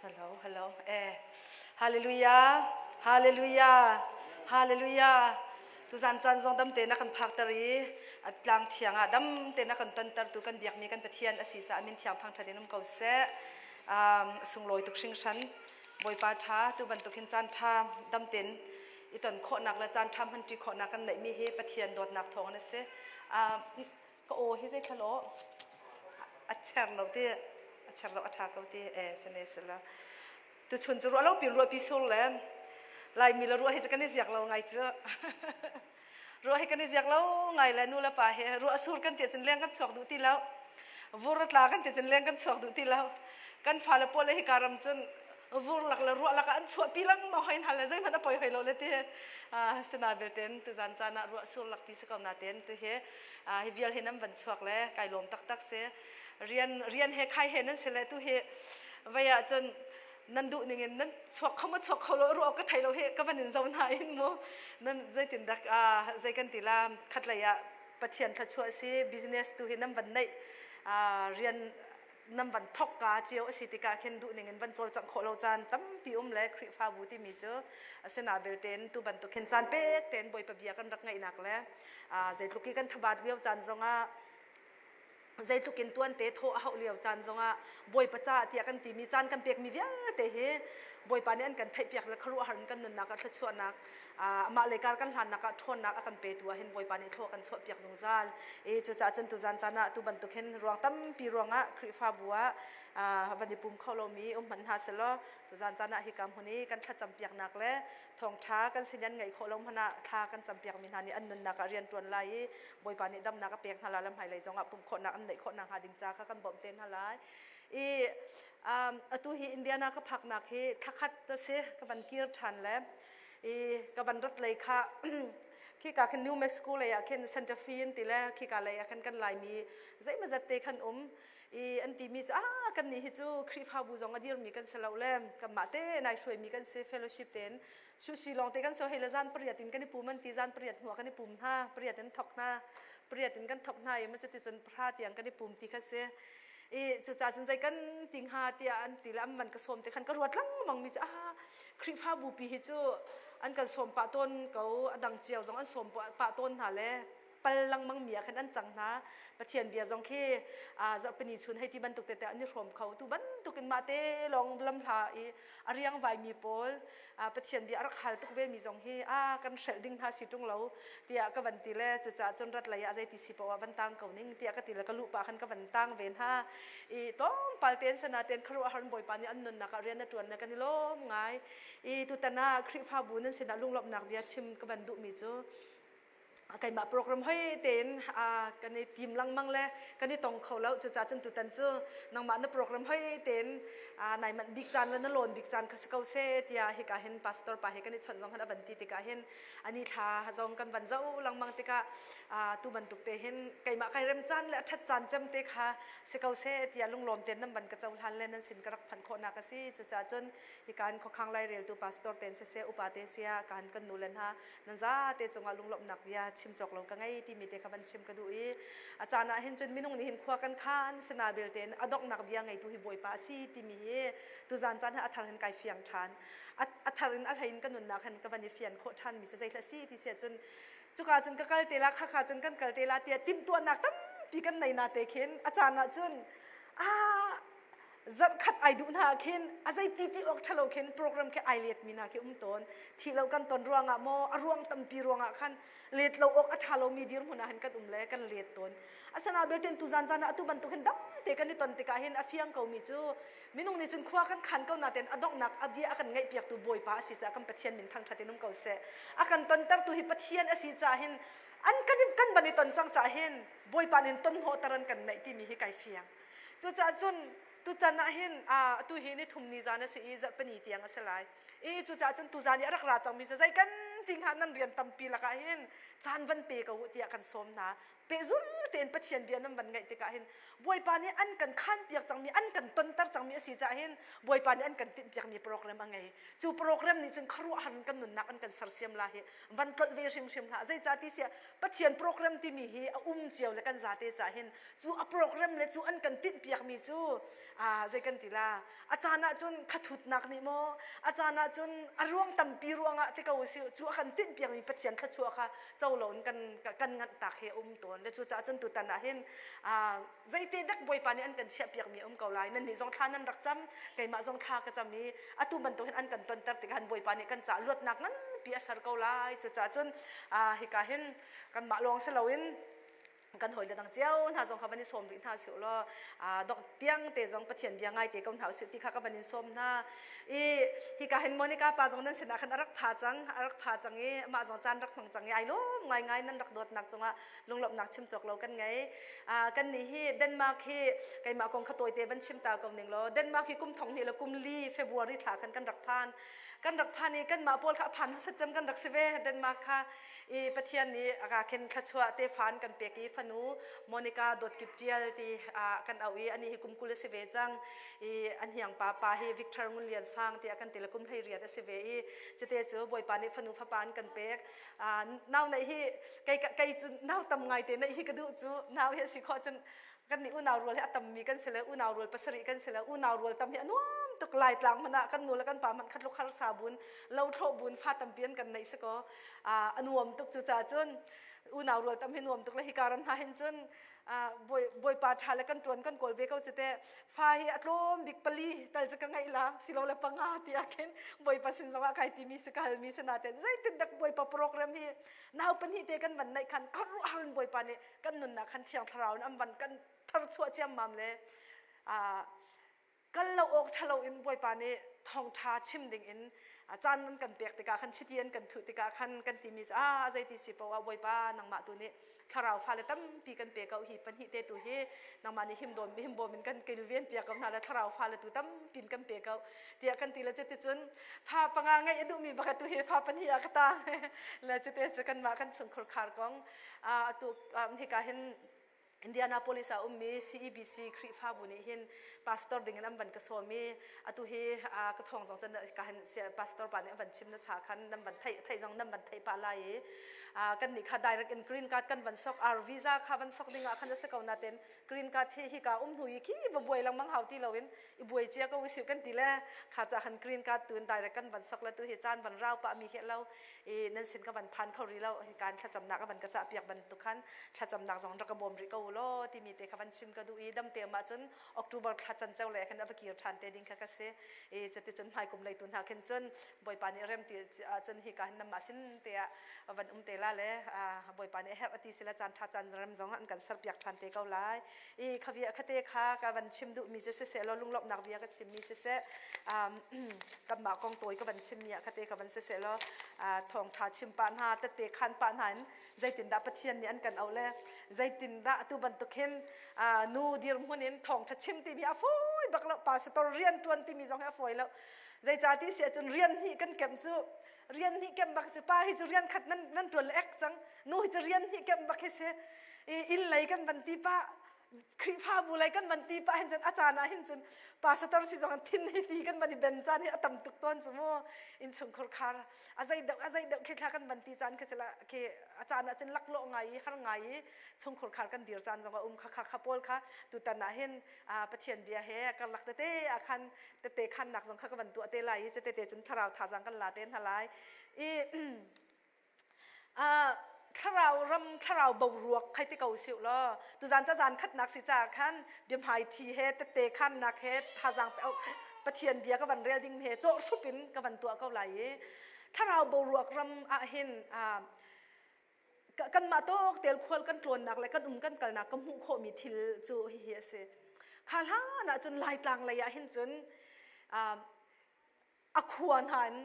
Hello, hello. Eh. Hallelujah. Hallelujah. Hallelujah. Tuzan caan zong dam te na kan phakter i a tlang thiang ah dam te na kan tonter tu kan biakmi kan Pathian a si caah min thiang thangṭhat in um ko seh. Um, sunglawi tuk hringhran. Bawipa ṭha tu bantuk hin caan ṭha dam ten i ton khawhnak le caan ṭha hmanṭi khawhnak kan neihmi hi Pathian dawtnak thawng in a si. Um, ka aw hi zei thla law a cher lo ti a cher lo a ṭha ko ti e sene sila tuchun cu ruah lo pin ruah pi sur le laimi le ruah hi cu kan i ziak lo ngai cu ruah hi kan i ziak lo ngai le nu le pa he ruah sur kan ti cun leng kan chuak duh ti lo vur tla kan ti cun leng kan chuak duh ti lo kan fale pawl le hi karam cun vur lak le ruah lak ah an chuah pi lengmang hoi hna le zeihmanh a poi hoi lo le ti sina belten tuzan caan ah ruah sur lak pi si ko na ten tu hi hi vial hi nan van chuak le kai lawm taktak si rian rian he khai he nan si le tu hi vei ah cun nan duh ning in nan chuak kho ma chuak kho lo ruah ka thei lo hi ka van in zo hna in mu nan zeitin dak zei kan ti la khat lei ah pathian thluachuah si business tu hi nan van neih rian nan van thok ka cio a si tikah khin duh ning in van cawlcangh khawh lo caan tampi um le Khrihfabu timi cu asina belte tu bantuk khin caan pek tein Bawipa bia kan rak ngaihnak le zeitluk i kan thabat lio caan zongah zeitluk in tuan te thawh a hauh lio caan zongah Bawipa ca tiah kan timi caan kan pekmi vialte hi Bawipa nih an kan theihpiak le khuaruahhar in kan nunnak ah thluachuahnak amah le kar kan hlannak ah ṭhawnnak a kan petu ah hin Bawipa nih thlua kan chuahpiak zungzal. I cucaah cun tuzan caan ah tu bantuk hin ruang tampi ruangah Khrihfabu ah van i pum kho lomi um hmanh hna selaw tuzan caan ah hika hmun i kan thlacam piaknak le thawngṭha kan sin an ngaih khawh lo hmanh ah thla kan cam piakmi hna nih an nunnak ah rian ṭuan lai i Bawipa nih damnak a pek hna lai le hmailei zongah pumh khawhnak an neih khawh nakhnga ding ca kha kan bawmh te hna lai. I atu hi Indiana ka phaknak hi thlakhat a si ka van kir ṭhan le i ka van rat lei kha khika khin New Mexico lei ah khin Santa Fe an ti le khika lei ah khan kan Laimi zeimawzat te khan um i an timi cu ah kan nih hi cu Khrihfabu zong a dirmi kan si lo le kanmah te nai hruaimi kan si fellowship tein sushi lawng te kan so hei le zan pariat in kan i pum an ti zan pariat hnuah kan i pum hna pariat in thok hna pariat in kan thok hna i macu ti cun pahra tiang kan i pum ti kha si i cucaah cun zei kan ti hnga tiah an ti le an van ka sawm te khan ka ruat lengmang mi cu ah Khrihfabu pi hi cu an kan sawm pah tawn ko a dang cio zong an sawm pah tawn hna le pal lengmang mi ah khan an cang hna Pathian bia zong khi zarhpini chun hei ti bantuk tete an i hrawm kho tu bantuk in mah te lawng lam hla i a riang vai mi pawl Pathian bia a rak hal tuk ve mi zong hi a kan hrelh ding hna si ṭung lo tiah ka van ti le cucaah cun rat lei ah zeiti si paoh ah van tang ko ning tiah ka ti le ka luh pah khan ka van tang ve hna i tlawmpal tein sana tein khuaruahhar Bawipa nih an nunnak ah rian a ṭuan le kan i lawm ngai i tutan ah Khrihfabu nan sinah lunglawmhnak bia chim ka van duhmi cu keimah program hoi tein kan i tim lengmang le kan i tong kho lo cucaah cun tutan cu nangmah na program hoi tein nai manh bik caan le na lawn bik caan kha si ko seh tiah hika hin pastor pa he kan i chawnh zong han a van ti tikah hin ani thla zong kan van zoh lengmang tikah tu bantuk te hin keimah kai rem caan le a ṭhat caan cem te kha si ko seh tiah lunglawm tein nan van ka cohlan le nan sin ka rak phanh khawhnak a si cucaah cun hika in khuakhang laireltu pastor ten siseh upa te sia kan kan nu le hna nan zate cungah lunglawmhnak bia chim cawk lo ka ngei timi te kha van chim ka duh i a caan ah hin cun minung nih hin khua kan khan sina belte in a donghnak bia ngeitu hi Bawipa a si timi hi tuzan caan hi a thar hin kai fiang ṭhan a thar in a hlei in ka nunnak hin ka van i fian khawh ṭhan mi cu zeihla si ti si cun cuka cun ka kal te la kha kha cun kan kal te la tiah timhtuahnak tampi kan nei na te khin a caan ah cun a zarhkhat ai duh hna ah khin a zei ti ti awk ṭhalo khin program khi ai let mi hna khi um tawn thi lo kan ton ruangah maw a ruang tampi ruangah khan let lo awk a ṭha lomi dirhmun ah hin kan um le kan let tawn asana belten tuzan caan ah atu bantuk hin dam te kan i ton tikah hin a fiang ko mi cu minung nih cun khua kan khan ko naten a donghnak a bia a kan ngaih piaktu bawipa a si caah kan Pathian min thangṭhat in um ko seh a kan tontertu hi Pathian a si caah hin an kan kan van i ton cang caah hin bawipa nin ton hnawhter an kan neih timi hi kai fiang Cucaah cun tutan ah hin atu hi ni thum ni zan a si i zarhpini tiang a si lai. I cucaah cun tuzan i a rak ra cangmi cu zei kan ti hnga nan rian tampi lakah hin caan van pe ko u tiah kan sawm hna. Pehzul tein Pathian bia nan van ngaih tikah hin Bawipa nih an kan khanpiak cangmi, an kan tonter cangmi a si caah hin Bawipa nih an kan tinhpiakmi program a ngei. Cu program nih cun khuaruahhar in kan nunnak an kan sersiam la hi van tlolh ve hrimhrim hlah. Zeicah ti siah Pathian program timi hi a um cio le kan zate caah hin cu a program le cu an kan tinhpiakmi cu Zei kan ti la, a caan ah cun khathutnak nih maw, a caan ah cun a ruang tampi ruangah ti ko si cu a kan tinh piakmi Pathian thluachuah kha co loin kan kan nganh tak hi a um tawn. Le cucaah cun tutan ah hin zeite dek Bawipa nih an kan chiah piakmi a um ko lai. Nannih zong thla nan rak cam, keimah zong thla ka cam i atu bantuk hin an kan tonter tikah hin Bawipa nih kan caah luatnak nganpi a ser ko lai. Cucaah cun hika hin kanmah lawng si loin kan hawile dang cio hna zong kha van i sawm rih hna sih law dok tiang te zong Pathian bia ngai te ko hna usih ti kha ka van in sawm hna. I hika hin Monica pa zong nan sinah khan a rak pha cang, a rak pha cang i amah zong caan rak hmang cang i ai lawm ngaingai. Nan rak dawtnak cungah lunglawmhnak chim cawk lo kan ngei. Kan nih hi Denmark hi keimah kong kha tawite van chim ta ko ning law, Denmark hi kum thong hnih le kum li February thla khan kan rak phan. Kan rak phan i kanmah pawl kha a phan hmasat cem kan rak si ve Denmark kha. I Pathian nih a ka khen thluachuah tefa an kan pek i fanu Monica Dawtkip Tial ti kan auh i ani hi kum 20 a si ve cang. I an hiang pa pa hi Victor Ngun Lian Sang tiah kan ti le kum 18 a si ve i cute cu Bawipa nih fanu fapa an kan pek. Nau neih hi kei kei cu nau tam ngai te neih hi ka duh cu. Nau hi a si khawh cun kan nih unau rual hi a tammi kan si le unau rual pasarih kan si le unau rual tam hi a nuam tuk. Laitlang hmanh ah kan nu le kan pa hmanh khat luk harsa bun lo thlawh bun fa tampi an kan neih si kaw a nuam tuk. Cu caah cun unau rual tam hi nuam tuk le hika ram hna hin cun bawipa ṭha le kan ṭuan kan kawl ve ko cu teh. Fa hi a tlawm bik pali tal cu ka ngeih la silole panga tiah khin bawipa sin zongah kai timi si ka halmi si nain zeitin dak bawipa program hi nau pahnih te kan van neih khan khuaruahhar in bawipa nih kan nunnak khan thiang thlarau in an van kan tharchuah ciammam le kal lo awk ṭhalo in bawipa nih thawngṭha chim ding in caan an kan pek tikah khan, chiti an kan thuh tikah khan kan timi cu a zeiti si poah bawipa nangmah tu nih thlarau fale tampi kan pe ko hi, pahnih te tu hi nangmah nih himdawm himbawm in kan kilven piak ko hna le thlarau fale tu tampi in kan pe ko tiah kan ti le. Cuticun fa panga ngeih a duhmi baka tu hi fa pahnih ah ka tang le cute cu kanmah kan chungkhur khar kong. Atu hika hin Indianapolis ah ummi CEBC Khrihfabu nih hin pastor ding in an van ka sawm i atu hi ka thawng zong can ka hin pastor pa nih an van chim na cha khan nan van theih theih zong nan van theih pah lai i kan nih kha direct in green card kan van sok, R visa kha van sok ding ah khan a si ko nain green card hi hika um hnu i khi va buai lengmang hau ti loin i buai cia ko usih kan ti le kha ca khan green card tu in direct kan van sok le tu hi caan van rau pah mi hi lo i nan sin ka van phan kho rih lo. Hi kan thlacamnak a van ka cah piak bantuk khan thlacamnak zong rak ka bawm rih ko u law timi te kha van chim ka duh i dam te ma cun October thla can ceu le khan a va kir ṭhan te ding kha ka si i cuticun hmaikum leitu hna khin cun Bawipa nih rem ti ahcun hi ka hin namah sin te ah van um te la le Bawipa nih a herh a ti sila caan ṭha caan rem zong an kan serpiak ṭhan te ko lai. I khavia khate kha ka van chim duhmi cu siseh law, lunglawmhnak bia ka chimmi siseh, kanmah kong tawi ka van chimmi ah khate ka van siseh law, thawngṭha chim pah hna, tette khan pah hna in zeitindah Pathian nih an kan auh le zeitindah atu bantuk hin nu dirhmun in thawngṭha chim timi a fawi bak lo, pastor rian ṭuan timi zong hi a fawi lo. Zeicah ti si ahcun rian hnih kan kemh cu, rian hnih kemh bak si. Pa hi cu rian khat nan nan ṭuan le ek cang, nu hi cu rian hnih kemh bak hi si. Inn lei kan van ti pah, Khrihfabu lei kan van ti pah hin cun a caan ah hin cun pastor si zong thin hi ti kan van i ben caan hi a tam tuk tawn cu mu. Innchungkhur khar a zei deuh a zei deuh khi thla kan van ti caan khi cila khi a caan ah cun laklawh ngai i har ngai i chungkhur khar kan dir caan zong a um kha. Kha kha pawl kha tutan ah hin Pathian bia he karlak tete ah khan tete khannak zong kha ka van tuah te lai i cu tete cun thlarau thazaang kan la te hna lai. I thlarau ram thlarau boruak khai te ko siu law, tuzan ca zan khatnak si ca khan biahmai thi he tette khannak he thazaang Pathian bia ka van rel ding he cawh hrup in ka van tuah ko lai i thlarau boruak ram ah hin kanmah tawk tel khual kan tlawnnak le kan um kan kalnak ka hmuh khawhmi thil cu hihi a si. Kha hlan ah cun Laitlang lei ah hin cun a khua hna in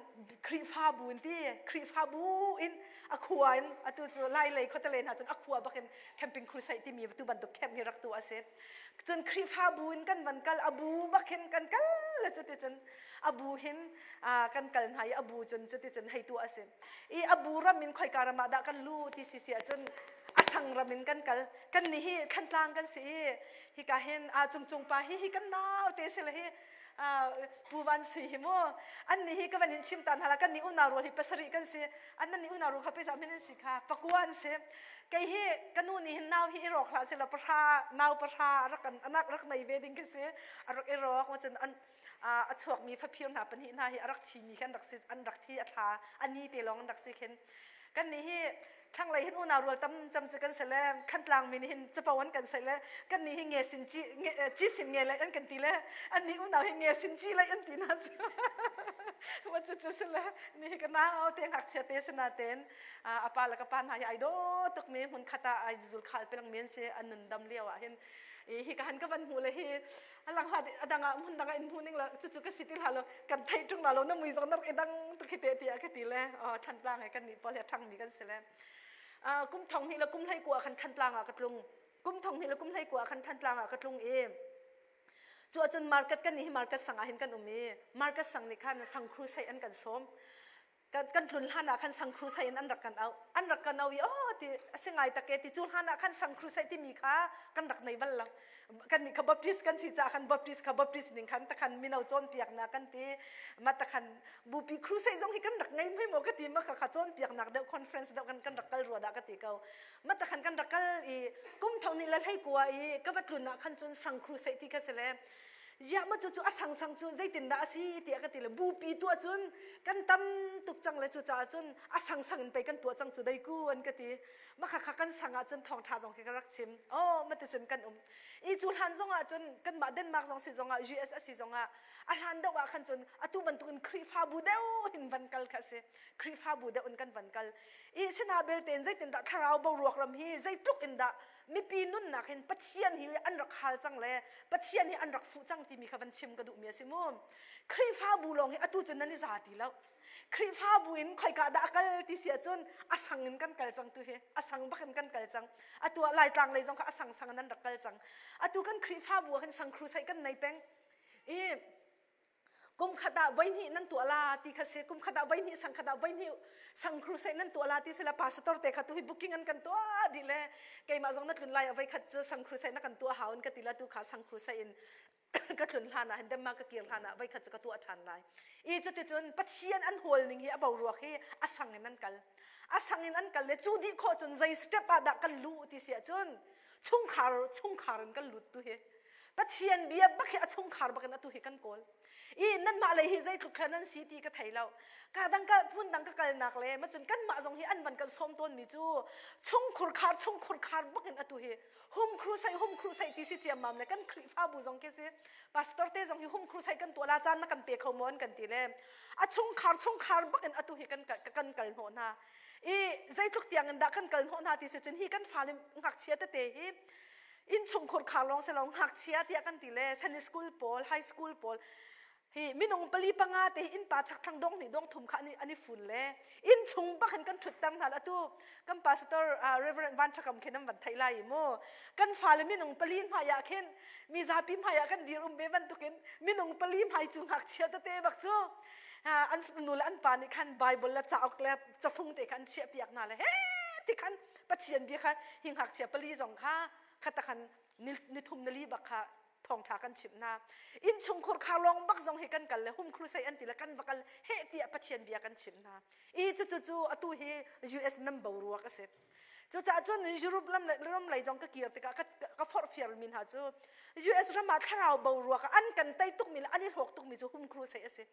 Khrihfabu in ti Khrihfabu in a khua in atu cu Lai lei khuatele hna cun a khua bak in camping crusade timi tu bantuk camp hi rak tu a si. Cun Khrihfabu in kan van kal, a bu bak hin kan kal le cuticun a bu hin kan kal hna i a bu cun cuticun hei tu a si. I a bu ram in khoika ram ah dah kan lu ti si si ahcun a sang ram in kan kal. Kan nih hi Thantlang kan si i hika hin a cungcung pa hi hi kan nau te si le hi. Pu Van Sui hi mu an nih hi ka van in chim ta hna la kan nih unau rual hi pasarih kan si an nan nih unau rual kha pei min an si kha pakua an si kei hi ka nu nih hin nau hi i rawk hlah sila pahra nau pahra rak kan anak rak nei ve ding khi si a rak i rawk ma cun an a chuakmi faphir hna pahnih hna hi a rak thimi khan rak si an rak thi a thla a ni te lawng an rak si khin kan nih hi thlanglei hin unau rual tam cam si kan si le khantlang mi nih hin capo an kan sei le kan nih hi nge sin ci ci sin nge le an kan ti le an nih unau hi nge sin ci le an ti na cu wa cu cu si le ni hi ka nau te ngakchia te si na ten a pa le ka pa hna hi ai do tuk mi hmun khat ah ai zul khal pelang men si an nun dam lio ah hin hi ka han ka van hmu le hi alang hla adang ah hmun dang ah in hmu ning la cucu ka si ti hla lo kan theih ṭung la lo na mui zong na rak i dang tuk hi te tiah ka ti le Thantlang he kan nih pawl he ṭhangmi kan si le kum thong hnih le kum hlei kua khan Thantlang ah ka tlung kum thong hnih le kum hlei kua khan Thantlang ah ka tlung i cu ahcun market kan nih hi market sang ah hin kan um i market sang nih khan sang crusade an kan sawm kan tlun hlan ah khan sang crusade in an rak kan auh an rak kan auh i oh ti a si ngai tak e ti cu hlan ah khan sang crusade timi kha kan rak nei bal lo kan nih kha baptist kan si caah khan baptist kha baptist ning khan takhan mino cawnpiaknak kan ti ma takhan bupi crusade zong hi kan rak ngei mei maw ka ti ma kha kha cawnpiaknak deuh conference deuh kan kan rak kal rua dah ka ti ko ma takhan kan rak kal i kum thong ni le hlei kua i ka va tlun ah khan cun sang crusade ti kha si le Ziah maw cucu a sangsang cu zeitindah a si tiah ka ti le bupi tuah cun kan tam tuk cang le cucaah cun a sangsang in pei kan tuah cang cu deiku an ka ti. Mah kha kan sang ah cun thawngṭha zong khi ka rak chim. Oh mati cun kan um. I cu hlan zong ah cun kanmah Denmark zong si zong ah US a si zong ah a hlan deuh ah khan cun atu bantukin Khrihfabu deuh in van kal kha a si. Khrihfabu deuh in kan van kal. I sina belte in zeitindah thlarau boruak ram hi zeitluk in dah mipi nunnak hin Pathian hi an rak hal cang le Pathian hi an rak fuh cang timi kha van chim ka duhmi a si mu. Khrihfabu lawng hi atu cun nan i za ti lo. Khrihfabu in khoika dah a kal ti si ahcun a sang in kan kal cang tu hi a sang bak in kan kal cang. Atu ah Laitlang lei zong kha a sang sang in an rak kal cang. Atu kan Khrihfabu ah khin sang crusade kan nei peng. I kum khat ah voihnih nan tuah la ti kha si kum khat ah voihnih sang khat ah voihnih sang crusade nan tuah la ti sila pastor te kha tu hi booking an kan tuah dih le keimah zong na tlun lai a voikhat cu sang crusade na kan tuah hau in ka ti la tu kha sang crusade in ka tlun hlan ah hin Denmark ka kir hlan ah voikhat cu ka tuah ṭhan lai i cuticun Pathian an hawl ning hi a boruak hi a sang in an kal a sang in an kal le cu dih khawh cun zei step ah dah kan luh ti si ahcun chungkhar chungkhar in kan lut tu hi Pathian bia bak hi a chungkhar bak in atu hi kan kawl. I nanmah lei hi zeitluk thla nan si ti ka thei lo. Ka dang ka phun dang ka kalnak le macun kanmah zong hi an van kan sawm tawn mi cu chungkhur khar chungkhur khar bak in atu hi hum crusade hum crusade ti si ciammam le kan Khrihfabu zong khi si pastor te zong hi hum crusade kan tuah la caan na kan pe kho maw an kan ti le a chungkhar chungkhar bak in atu hi kan kan kal hnawh hna. I zeitluk tiang in dah kan kal hnawh hna ti si cun hi kan fale ngakchia tete hi innchungkhur khar lawng si lo ngakchia tiah kan ti le Sunday school pawl high school pawl hi minung pali panga te hi innpa chakthlang dong hnih dong thum kha an i fun le innchung bak in kan ṭhutter hna atu kan pastor Reverend Van Thakam khin an van theih lai mu kan fale minung pali hmai ah khin mi zapi hmai ah kan dir um ve bantukin minung pali hmai cu ngakchia tete bak cu an nu le an pa nih khan Bible le cauk le cafung te kha an chiah piak hna le he ti khan Pathian bia kha hi ngakchia pali zong kha khata khan ni thum ni li bak kha thawngṭha kan chimh hna innchungkhur khar lawng bak zong hi kan kal le hum crusade an ti le kan va kal heh tiah Pathian bia kan chimh hna i cucu cu atu hi US nan boruak a si cucaah cun Europe lam ram lei zong ka kir tikah ka ka forhfial mi hna cu US ram ah thlarau boruak an kan tei tukmi le an i hlawk tukmi cu hum crusade a si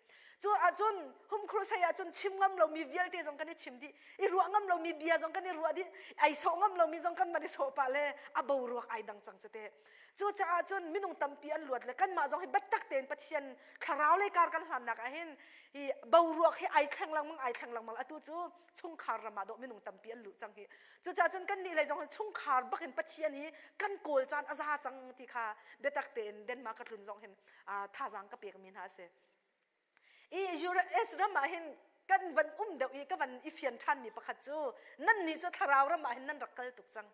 Cu ahcun hum crusade ahcun chim ngam lomi vialte zong kan i chim dih i ruah ngam lomi bia zong kan i ruah dih ai sawh ngam lomi zong kan van i sawh pah le a boruak ai dang cang cu te cucaah cun minung tampi an luat le kanmah zong hi biatak tein Pathian thlarau lei kar kan hlannak ah hin hi boruak hi ai thleng lengmang ai thleng lengmang atu cu chungkhar ram ah dawh minung tampi an luh cang hi cucaah cun kan nih lei zong hi chungkhar bak in Pathian hi kan kawl caan a za cang ti kha biatak tein Denmark ka tlun zong hin thazaang ka pekmi hna a si. I US ram ah hin kan van um deuh i ka van i fian ṭhanmi pakhat cu nannih cu thlarau ram ah hin nan rak kal tuk cang.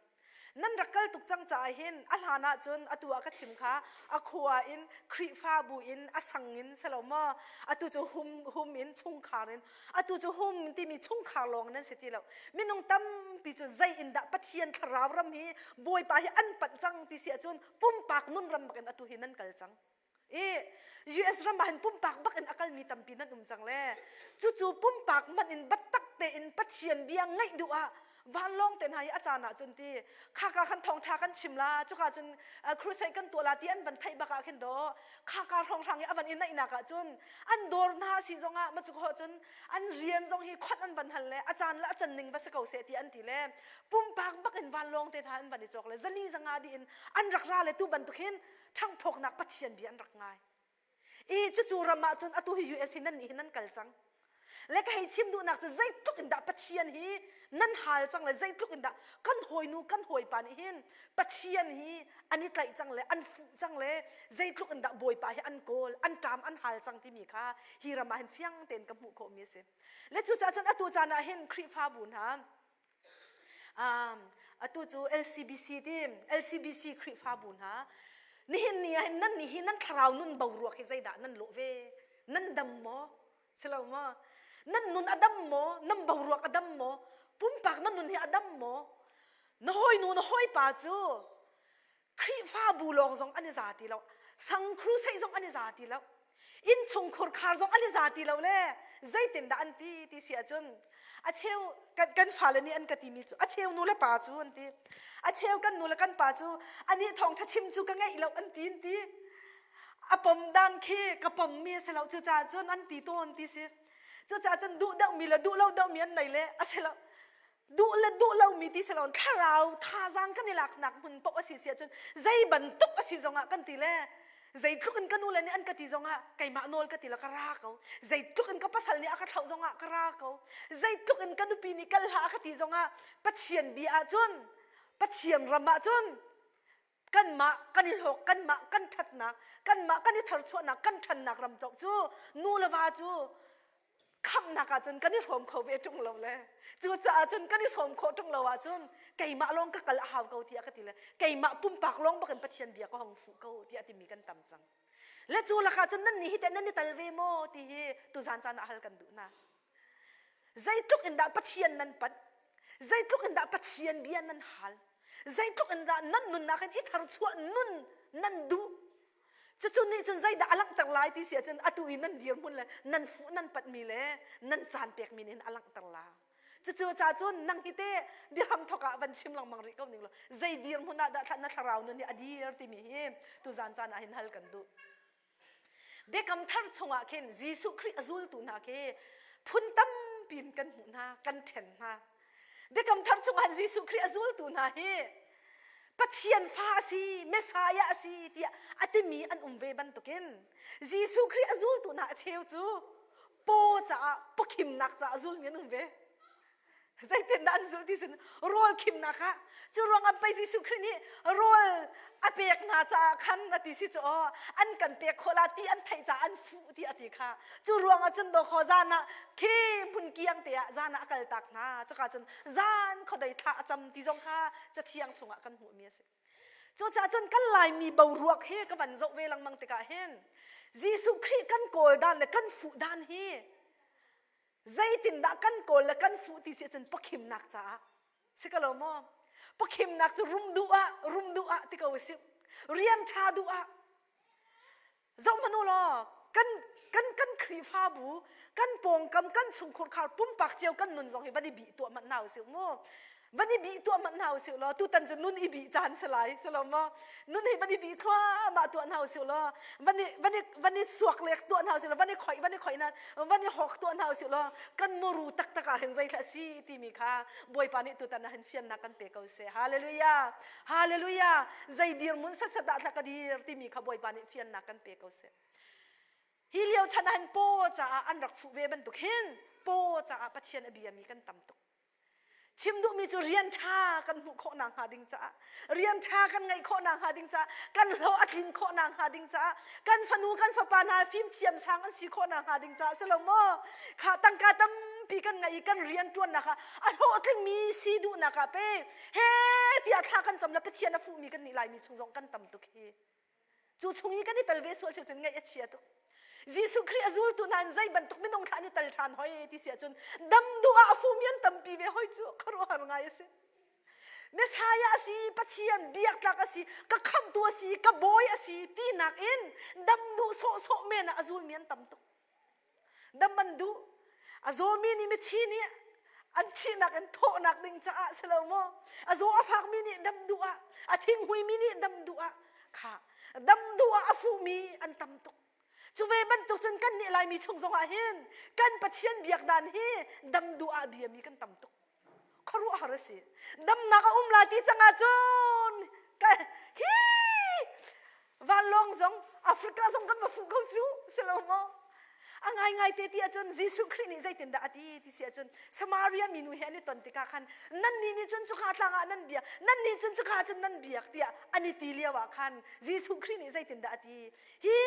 Nan rak kal tuk cang caah hin a hlan ah cun atu ah ka chim kha a khua in Khrihfabu in a sang in si lo maw atu cu hum hum in chungkhar in atu cu hum timi chungkhar lawng nan si ti lo minung tampi cu zei in dah Pathian thlarau ram hi Bawipa hi an panh cang ti si ahcun pumpak nun ram bak in atu hi nan kal cang. I US ram ah hin pumpak bak in a kalmi tampi nan um cang le cucu pumpak man in biatak tein Pathian bia ngaih duh ah vanlawng te hna hi a caan ah cun ti khaka khan thawngṭha kan chim la cuka cun crusade kan tuah la ti an van theih bak ah khin daw khaka hrawnghrang i a van i naihnak ah cun an dawr hna si zong ah macuk ho cun an rian zong hi khon an van hal le a caan le a can ning va si ko seh ti an ti le pumpak bak in vanlawng te hna an van i cawk le zali zanga dih in an rak ra le tu bantuk hin ṭhangphawknak Pathian bia an rak ngai. I cucu ram ah cun atu hi US hi nan nih hin nan kal cang. Le ka hei chim duhnak cu zeitluk in dah Pathian hi nan hal cang le zeitluk in dah kan hawinu kan hawipa nih hin Pathian hi an i tlaih cang le an fuh cang le zeitluk in dah Bawipa hi an kawl an ṭam an hal cang timi kha hi ram ah hin fiang tein ka hmuh khawhmi a si. Le cucaah cun atu caan ah hin Khrihfabu hna Um, atu cu LCBC ti LCBC Khrihfabu hna nihin ni ah hin nan nih hi nan thlarau nun boruak hi zeidah nan lawh ve nan dam maw silo maw nan nun a dam maw nan boruak a dam maw pumpak nan nun hi a dam maw na hawinu na hawipa cu Khrihfabu lawng zong an i za ti lo. Sang crusade zong an i za ti lo. Innchungkhur khar zong an i za ti lo le zeitindah an ti ti si ahcun a cheu kan, kan fale nih an ka timi cu a cheu nu le pa cu an ti. A cheu kan nu le kan pa cu anih thawngṭha chim cu ka ngeih lo an ti an ti. A pom dan khi ka pommi a si lo cucaah cun an ti tawn ti si. Cucaah cun duh deuhmi le duh lo deuhmi an nei le a si lo. Duh le duh lomi ti si loin thlarau thazaang kan i laknak hmun paoh a si si ahcun zei bantuk a si zongah kan ti le zeitluk in ka nu le nih an ka ti zongah keimah nawl ka ti le ka ra ko. Zeitluk in ka pasal nih a ka thlauh zongah ka ra ko. Zeitluk in ka nupi nih kal hlah a ka ti zongah Pathian bia ahcun Pathian ram ahcun kanmah kan i hlawk kanmah kan ṭhatnak kanmah kan i tharchuahnak kan ṭhannak ram tawk cu nu le va cu khamhnak ahcun kan i hrawm kho ve ṭung lo le cucaah cun kan i sawm khawh ṭung lo ahcun keimah lawng ka kal a hau ko tiah ka ti le keimah pumpak lawng bakin Pathian bia ka hong fuh ko tiah timi kan tam cang le cu lakah cun nan nih hi teh nan i tal ve maw ti hi tuzan caan ah hal kan duh hna zeitluk in dah Pathian nan panh zeitluk in dah Pathian bia nan hal zeitluk in dah nan nunnak in i tharchuah nun nan duh Cucu nih cun zeidah a langhter lai ti si ahcun atu i nan dirhmun le nan fuh nan patmi le nan caan pekmi nih hin a langhter la. Cucu ca cun nang hi teh biahram thawk ah van chim lengmang rih ko ning law zei dirhmun ah dah na thlarau nun hi a dir timi hi tuzan caan ah hin hal kan duh. Biakam thar chungah khin Jesuh Khrih a zultu hna khi phun tampi in kan hmuh hna, kan ṭhen hna. Biakam thar chungah Jesuh Khrih a zultu hna hi Pathian fa a si, Messiah a si tiah a timi an um ve bantukin Jesuh Khrih a zultu hna a cheu cu paw caah pawkhimnak caah zulmi an um ve. Zeitindah an zulh ti cun rawl khimnak ah cu ruangah pei Jesuh Khrih nih rawl a pek hna caah khan a ti si cu aw an kan pek khawh la ti an theih caah an fuh ti a ti kha cu ruangah cun dawkhaw zan ah khi hmun kiang te ah zan ah a kaltak hna cuka cun zan khuadei thla a cam ti zong kha cathiang chungah kan hmuhmi a si cucaah cun kan laimi boruak hi ka van zoh ve lengmang tikah hin Jesuh Khrih kan kawl dan le kan fuh dan hi zeitindah kan kawl le kan fuh ti si ahcun pakhimnak caah Si ka lo maw? Pakhimnak cu rum duh ah, rum duh ah ti ko usih. Rian ṭha duh ah. Zoh hmanh u law, kan kan kan Khrihfabu, kan pawngkam, kan chungkhur khar pumpak cio kan nun zong hi van i bih tuah hmanh hna usih mu. Van i bih tuah hmanh hna usih law, tutan cu nun i bih caan si lai, si lo maw? Nun hi van i bih thluahmah tuah hna usih law, van i van i van i suaklek tuah hna usih law, van i khoih van i khoih hna, van i hawk tuah hna usih law, kan muru taktak ah hin zeithla si timi kha Bawipa nih tutan ah hin fiannak kan pe ko seh. Hallelujah! Hallelujah! Zei dirhmun setsat dah thla ka dir timi kha Bawipa nih fiannak kan pe ko seh. Hi lio chan ah hin paw caah an rak fuh ve bantuk hin paw caah Pathian a biami kan tam tuk. Chim duhmi cu rian ṭha kan hmuh khawh nakhnga ding caah, rian ṭha kan ngeih khawh nakhnga ding caah, kan hlawh a tlin khawh nakhnga ding caah, kan fanu kan fapa hna fimthiam sang an si khawh nakhnga ding caah si lo maw? Kha tangka tampi kan ngeih i kan rian ṭuannak ah a hlawhtlingmi si duhnak ah pe he tiah thla kan cam le Pathian a fuhmi kan nih Laimi chung zong kan tam tuk hi. Cu chung i kan i tel ve sual si cun ngaih a chia tuk. Jesuh Khrih a zultu hna in zei bantuk minung thla an i tel ṭhan hoi ti si ahcun dam duh ah a fumi an tampi ve hoi cu khuaruahhar ngai a si. Messiah a si, Pathian biaktlak a si, ka khamhtu a si, ka bawi a si tinak in dam duh sawhsawh men ah a zulmi an tam tuk. Dam an duh. A zawmi nih mithi nih an thihnak in thawhnak ding caah si lo maw? A zaw a fakmi nih dam duh ah, a thinghmuimi nih dam duh ah, kha dam duh ah a fuhmi an tam tuk. Cu ve bantuk cun kan nih Laimi chung zongah hin kan Pathian biak dan hi dam duh ah biami kan tam tuk. Khuaruahhar a si. Damnak a um lai ti cang ahcun ka hi vanlawng zong Africa zong kan va fuh ko cu si lo maw? A ngaingai te ti ahcun Jesuh Khrih nih zeitindah a ti ti si ahcun Samaria minu he an i ton tikah khan nannih nih cun cuka tlang ah nan biak nannih cun cuka cun nan biak tiah an i ti lio ah khan Jesuh Khrih nih zeitindah a ti hi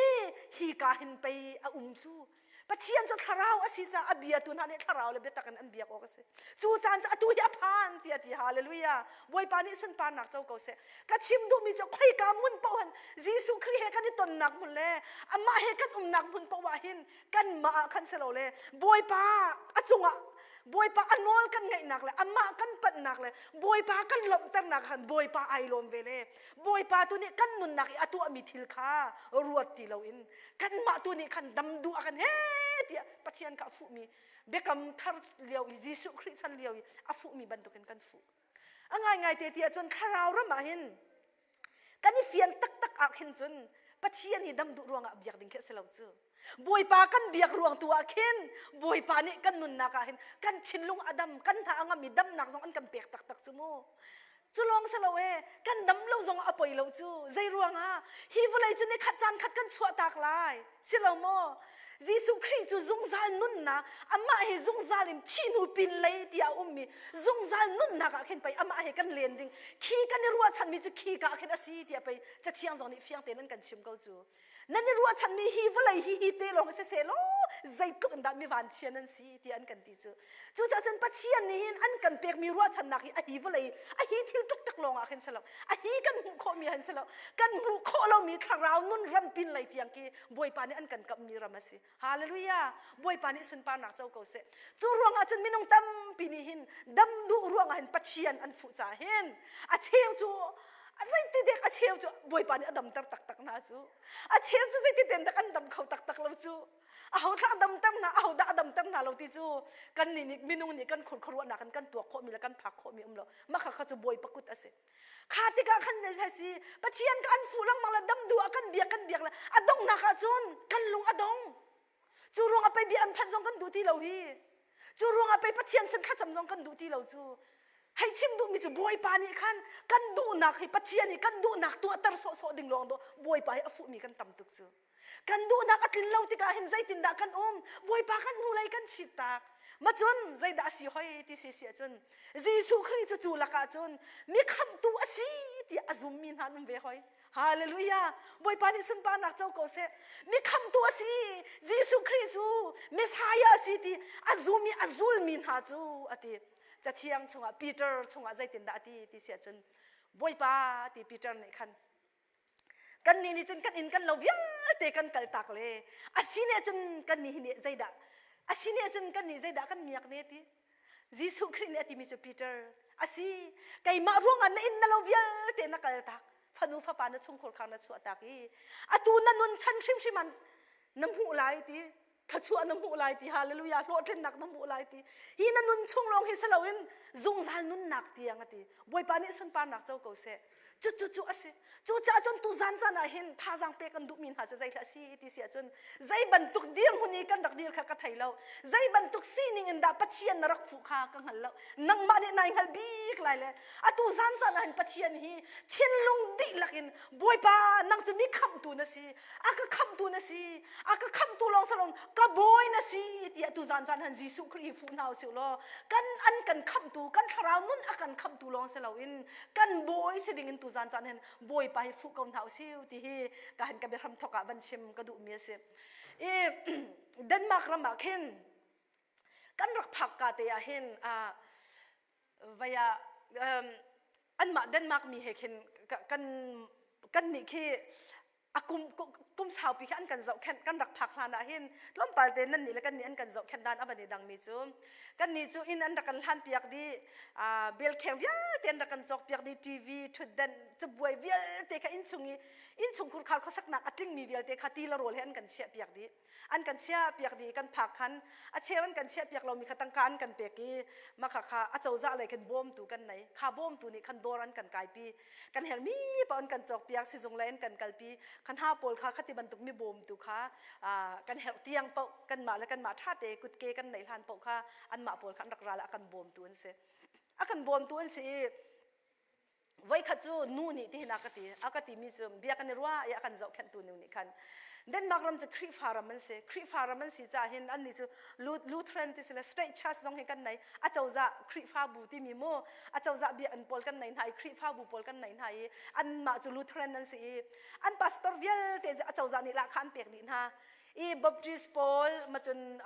hi ka hin pei a um cu Pathian cu thlarau a si caah a biatu hna nih thlarau le biatak in an biak awk a si. Cu caan cu atu hi a phan tiah ti hallelujah. Bawipa nih sunparnak co ko seh. Ka chim duhmi cu khoika hmun paoh hin Jesuh Khrih he kan i tonnak hmun le amah he kan umnak hmun paoh ah hin kanmah ah khan si lo le Bawipa a cungah Bawipa a nawl kan ngaihnak le amah kan panhnak le Bawipa kan lawmhternak khan Bawipa ai lawm ve le Bawipa tu nih kan nunnak i a tuahmi thil kha ruat ti loin kanmah tu nih khan dam duh a kan he tiah Pathian kha a fuhmi biakam thar lio i Jesuh Khrih chan lio i a fuhmi bantukin kan fuh. A ngaingai te tiah cun thlarau ram ah hin kan i fian taktak ah khin cun Pathian hi dam duh ruangah biak ding khi a si lo cu. Bawipa kan biak ruang tu ah khin Bawipa nih kan nunnak ah hin kan thinlung a dam kan hna a ngam i damnak zong an kan pek taktak cu mu. Cu lawng si lo e, kan dam lo zong a poi lo cu. Zei ruangah? Hi vawlei cu ni khat caan khat kan chuah tak lai. Si lo maw? Jesuh Khrih cu zungzal nunnak, amah hi zungzal in thih hnu pin lei tiah a ummi zungzal nunnak ah khin pei amah he kan len ding. Khi kan i ruahchanmi cu khi ka ah khin a si tiah pei Cathiang zong nih fiang tein an kan chim ko cu. Nan i ruahchanmi hi vawlei hi hi te lawng si seh law zeitluk in dah mi vanchia nan si tiah an kan ti cu. Cucaah cun Pathian nih hin an kan pekmi ruahchannak hi a hi vawlei a hi thil ṭukṭak lawng ah khin si lo a hi kan hmuh khawhmi han si lo kan hmuh khawh lomi thlarau nun ram pin lei tiang khi Bawipa nih an kan kamhmi ram a si. Hallelujah! Bawipa nih sunparnak co ko seh. Cu ruangah cun minung tampi nih hin dam duh ruangah hin Pathian an fuh caah hin a cheu cu zeiti dek a cheu cu Bawipa nih a damter taktak hna cu. A cheu cu zeiti ten dak an dam kho taktak lo cu. Aho thlah damter hna, aho dah a damter hna lo ti cu kan nih nih minung nih kan khurkhuaruahnak in kan tuak khawhmi le kan phak khawhmi um lo. Mah kha cu Bawipa kut a si. Kha tikah khan ne si Pathian ka an fuh lengmang le dam duh ah kan biak kan biak le a donghnak ah cun kan lung a dong. Cu ruang ah pei bia an phanh zong kan duh ti lo hi. Cu ruang ah pei Pathian sin thlacam zong kan duh ti lo cu. Hei chim duhmi cu Bawipa nih khan kan duhnak hi Pathian hi kan duhnak tuahter sawhsawh ding lawng dawh Bawipa hi a fuhmi kan tam tuk cu. Kan duhnak a tlin lo tikah hin zeitindah kan um? Bawipa kan hnulei kan chit tak. Macun zeidah a si hoi ti si si ahcun Jesuh Khrih cu cu lakah cun mi khamhtu a si tiah a zummi hna an um ve hoi. Hallelujah! Bawipa nih sunparnak co ko seh. Mi khamhtu a si. Jesuh Khrih cu Messiah a si ti a zum i a zulmi hna cu a ti. Cathiang chungah Peter chungah zeitindah a ti ti si ahcun Bawipa ti Peter nih khan Kannih nih cun kan inn kan lo vialte kan kaltak le a si nih cun kannih hi nih zeidah a si nih cun kannih zeidah kan miak ne ti Jesuh Khrih nih a timi cu Peter a si keimah ruangah na inn na lo vialte na kaltak fanu fapa na chungkhur khang na chuahtak i atu na nun chan hrimhrim an na hmuh lai ti thluachuah na hmuh lai ti hallelujah hlawhtlinnak na hmuh lai ti hi na nun chung lawng hi si loin zungzal nunnak tiang a ti bawipa nih sunparnak co ko seh cu cu cu a si cucaah cun tu zan caan ah hin thazaang pek kan duhmi hna cu zei hlah si ti si ahcun zei bantuk dirhmun i kan rak dir kha ka thei lo zei bantuk sining in dah Pathian na rak fuh kha ka hngal lo nangmah nih nai hngal bik lai le atu zan caan ah hin Pathian hi thinlung dihlak in Bawipa nang cu mi khamhtu na si a ka khamhtu na si a ka khamhtu lawng si loin ka bawi na si tiah tu zan zan han Jesuh Khrih hi fuh hna usih law kan an kan khamhtu kan thlarau nun a kan khamhtu lawng si loin kan bawi si ding in tu zan zan hin bawipa hi fuh ko hna usih ti hi ka han ka biahram thok ah van chim ka duhmi a si i Denmark ram ah khin kan rak phak ka te ah hin vai ah anmah Denmark mi he khin kan kan nih khi. A kum kum saupi khi an kan zohkhenh kan rak phak hlan ah hin tlawmpal te nan nih le kan nih an kan zohkhenh dan a van i dangmi cu kan nih cu inn an rak kan hlan piak dih, belkheng vialte an rak kan cawk piak dih, TV, ṭhutdenh, cabuai vialte kha innchung i innchungkhur khar khuasaknak a tlingmi vialte kha ti le rawl he an kan chiah piak dih. An kan chiah piak dih. Kan phak khan a cheu an kan chiah piak lomi kha tangka an kan pek i mah kha kha a cozah lei khan bawmtu kan nei. Kha bawmtu nih khan dawr an kan kaipi, kan herhmi paoh an kan cawk piak, sizung lei an kan kalpi. Khan ha pawl kha khati bantuk mi bawmtu kha kan herh tiang paoh, kanmah le kanmah ṭha te kutke kan neih hlan paoh kha anmah pawl kha an rak ral a kan bawmtu an si. A kan bawmtu an si i voikhat cu nu nih tihin a ka ti. A ka timi cu bia kan i ruah i a kan zohkhenhtu nu nih khan Denmark ram cu Khrihfa ram an si. Khrihfa ram an si caah hin annih cu Lutheran ti si le State Church zong hi kan nei. A cozah Khrihfabu timi mu a cozah biakinn pawl kan nei hna i Khrihfabu pawl kan nei hna i anmah cu Lutheran an si i an pastor vialte a cozah nih lahkhah an pek dih hna i Baptist pawl macun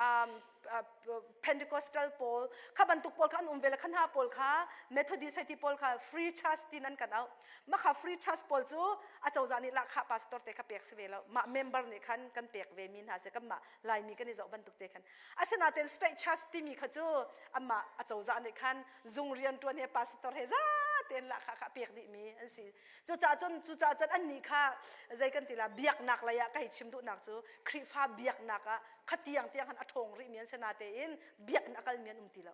Pentecostal pawl kha bantuk pawl kha an um ve le kha hna pawl kha Methodist hei ti pawl kha Free Church tin an kan auh. Mah kha Free Church pawl cu a cozah nih lahkhah pastor te kha pek si ve lo. Mah member nih khan kan pek ve mi hna si. Kanmah Laimi kan i zoh bantuk te khan. Asinain State Church timi kha cu amah a cozah nih khan zung rianṭuan he pastor he za tein lahkhah kha pek dih mi an si. Cucaah cun cucaah cun annih kha zei kan ti la, biaknak lei ah ka hei chim duhnak cu Khrihfa biaknak ah khatiang tiang han a ṭhawng rihmi an si natein biakinn a kalmi an um ti lo.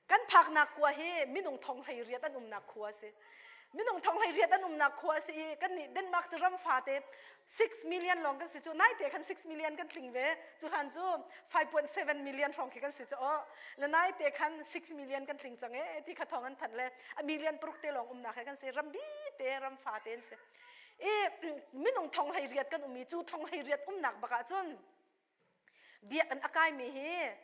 Kan phaknak khua hi minung thong 18 an umnak khua a si. Minung thong 18 an umnak khua a si i kan nih Denmark cu ram fate 6 million lawng kan si cu. Naite khan 6 million kan tling ve. Cu hlan cu 5.7 million hrawng khi kan si cu. Le naite khan 6 million kan tling cang e ti kha thong an thanh le a million paruk te lawng umnak he kan si. Ram bi te ram fate an si. I minung thong 18 kan um i cu thong 18 umnak bak ah cun biakinn a kaimi hi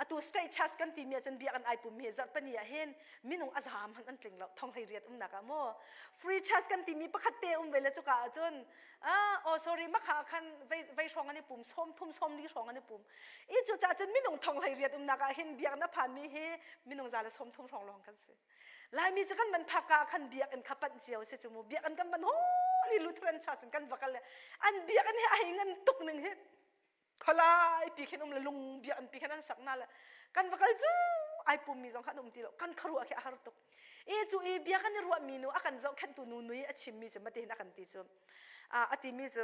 atu state church kan timi ahcun biakinn ai pummi hi zarhpini ah hin minung a zaam hmanh an tling lo, thong 18 umnak ah mu. Free church kan timi pakhat te um ve le cuka ahcun oh sorry, makha khan vei hrawng an i pum, 30 40 hrawng an i pum i cucaah cun minung thong 18 umnak ah hin biakinn a phanmi hi minung 130 hrawng lawng kan si. Laimi cu kan van phak ah khan biakinn kha panh cio si cu mu. Biakinn kan van hol i Lutheran church in kan va kal le an biakinn hi a hei ngan tuk ning hi, khualai pi khin um le lung biakinn pi khin an sak na le kan va kal cu ai pummi zong kha an um ti lo. Kan khuaruah khi a har tuk i cu i biakinn i ruahmi nu a kan zohkhenhtu nu nui a chimmi cu matihin a kan ti cu, a timi cu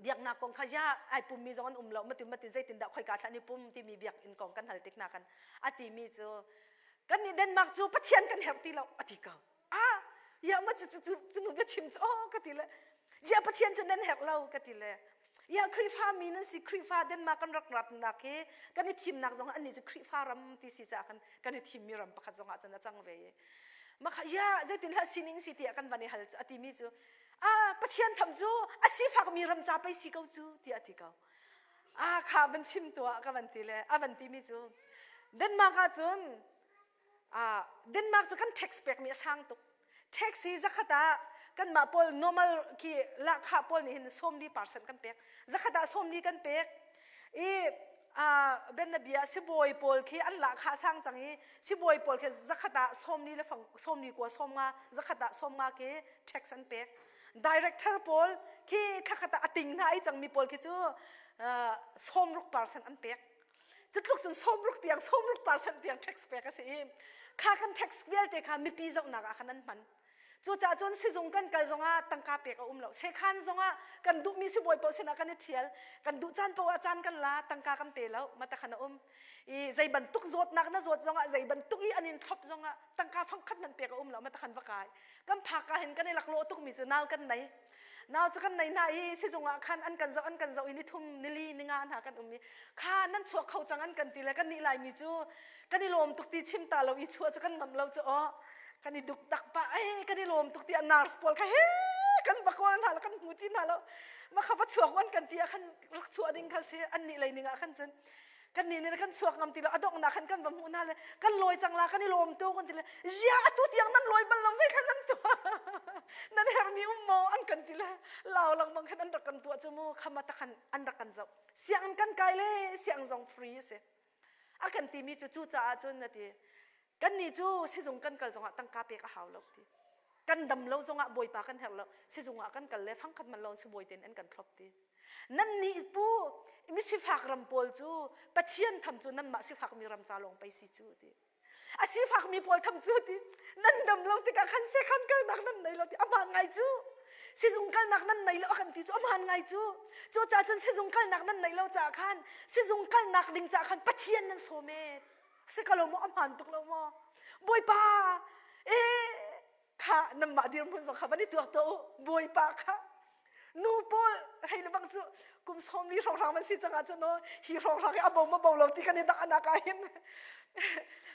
biaknak kong kha ya ai pummi zong an um lo mati mati zeitindah khoika thlah ni pum timi biakinn kong kan hal tik hna khan a timi cu kan nih Denmark cu Pathian kan herh ti lo a ti ko. Ah ya ma cu cu cu nu biachim cu oh ka ti le ya Pathian cu nan herh lo ka ti le ya Khrihfa mi nan si. Khrihfa Denmark kan rak ratnak hi kan i thimnak zong annih cu Khrihfa ram ti si caah kan kan i thimmi ram pakhat zong ah cun a cang ve i makha ya zeitin hlah sining si tiah kan van i hal a timi cu ah Pathian tham cu a sifakmi ram ca pei si ko cu tiah a ti ko. Ah kha van chim tuah ka van ti le a van timi cu Denmark ah cun ah Denmark cu kan tax pekmi a sang tuk. Tax hi zakhat ah kanmah pawl normal khi lahkhah pawl nih hin 40% kan pek, zakhat ah 40 kan pek i benabia sibawi pawl khi an lahkhah sang cang i sibawi pawl khi zakhat ah 40 le fang 40 kua 50, zakhat ah 50 khi tax an pek. Director pawl khi thlakhat ah a ting hna ai cangmi pawl khi cu 60% an pek. Cu tluk cun 60 tiang, 60% tiang tax pek a si i kha kan tax vialte kha mipi zohnak ah khan an hman. Cucaah cun sizung kan kal zongah tangka pek a um lo. Sekhan zongah kan duhmi sibawi paoh sinah kan i ṭhial. Kan duh caan paoh ah caan kan la, tangka kan pe lo. Matakhan a um. I zei bantuk zawtnak na zawt zongah, zei bantuk i an in thlop zongah tangka fangkhat hmanh pek a um lo. Matakhan va kai. Kan phak ah hin kan i laklawh tukmi cu nau kan nei. Nau cu kan nei hna i sizung ah khan an kan zoh an kan zoh i ni thum, ni li, ni nga hna kan um i kha nan chuak kho cang an kan ti le kan nih Laimi cu kan i lawm tuk ti chim ta lo i chuah cu kan ngamh lo cu aw kan i duk tak pah ei kan i lawm tuk ti a nurse pawl kha he kan va kawl hna lo, kan hmu ti hna lo. Ma kha va chuak an kan ti ah khan rak chuah ding kha si an nih lei ning ah khan cun kan nih nih kan chuak ngam ti lo. A donghnak khan kan va hmuh hna le kan lawi cang la, kan i lawm tuk an ti le zia atu tiang nan lawi bal lo, zei khan nan tuah, nan hermi um maw an kan ti le lau lengmang khan an rak kan tuah cu mu. Khama takhan an rak kan zoh. Sianginn kan kai le siang zong free a si a kan timi cu. Cucaah cun na ti kan nih cu sizung kan kal zongah tangka pek a hau lo ti. Kan dam lo zongah Bawipa kan herh lo. Sizung ah kan kal le fangkhat man lo sibawi tein an kan thlop ti. Nan nih pu misifak ram pawl cu Pathian tham cu nanmah sifakmi ram ca lawng pei si cu ti. A sifakmi pawl tham cu ti. Nan dam lo tikah khan sekhan kalnak nan nei lo ti. Aman ngai cu. Sizung kalnak nan nei lo a kan ti cu aman ngai cu. Cu caah cun sizung kalnak nan nei lo caah khan sizung kalnak ding caah khan Pathian nan sawm e. Si ka lo maw a hmaan tuk lo maw? Bawipa ee kha nanmah dirhmun zong kha van i tuak tuah u. Bawipa kha nu pawl hei le bang cu kum 40 hrawnghrang van si cang ahcun aw hi hrawnghrang hi a bo ma bo lo ti kan i dah nak ah hin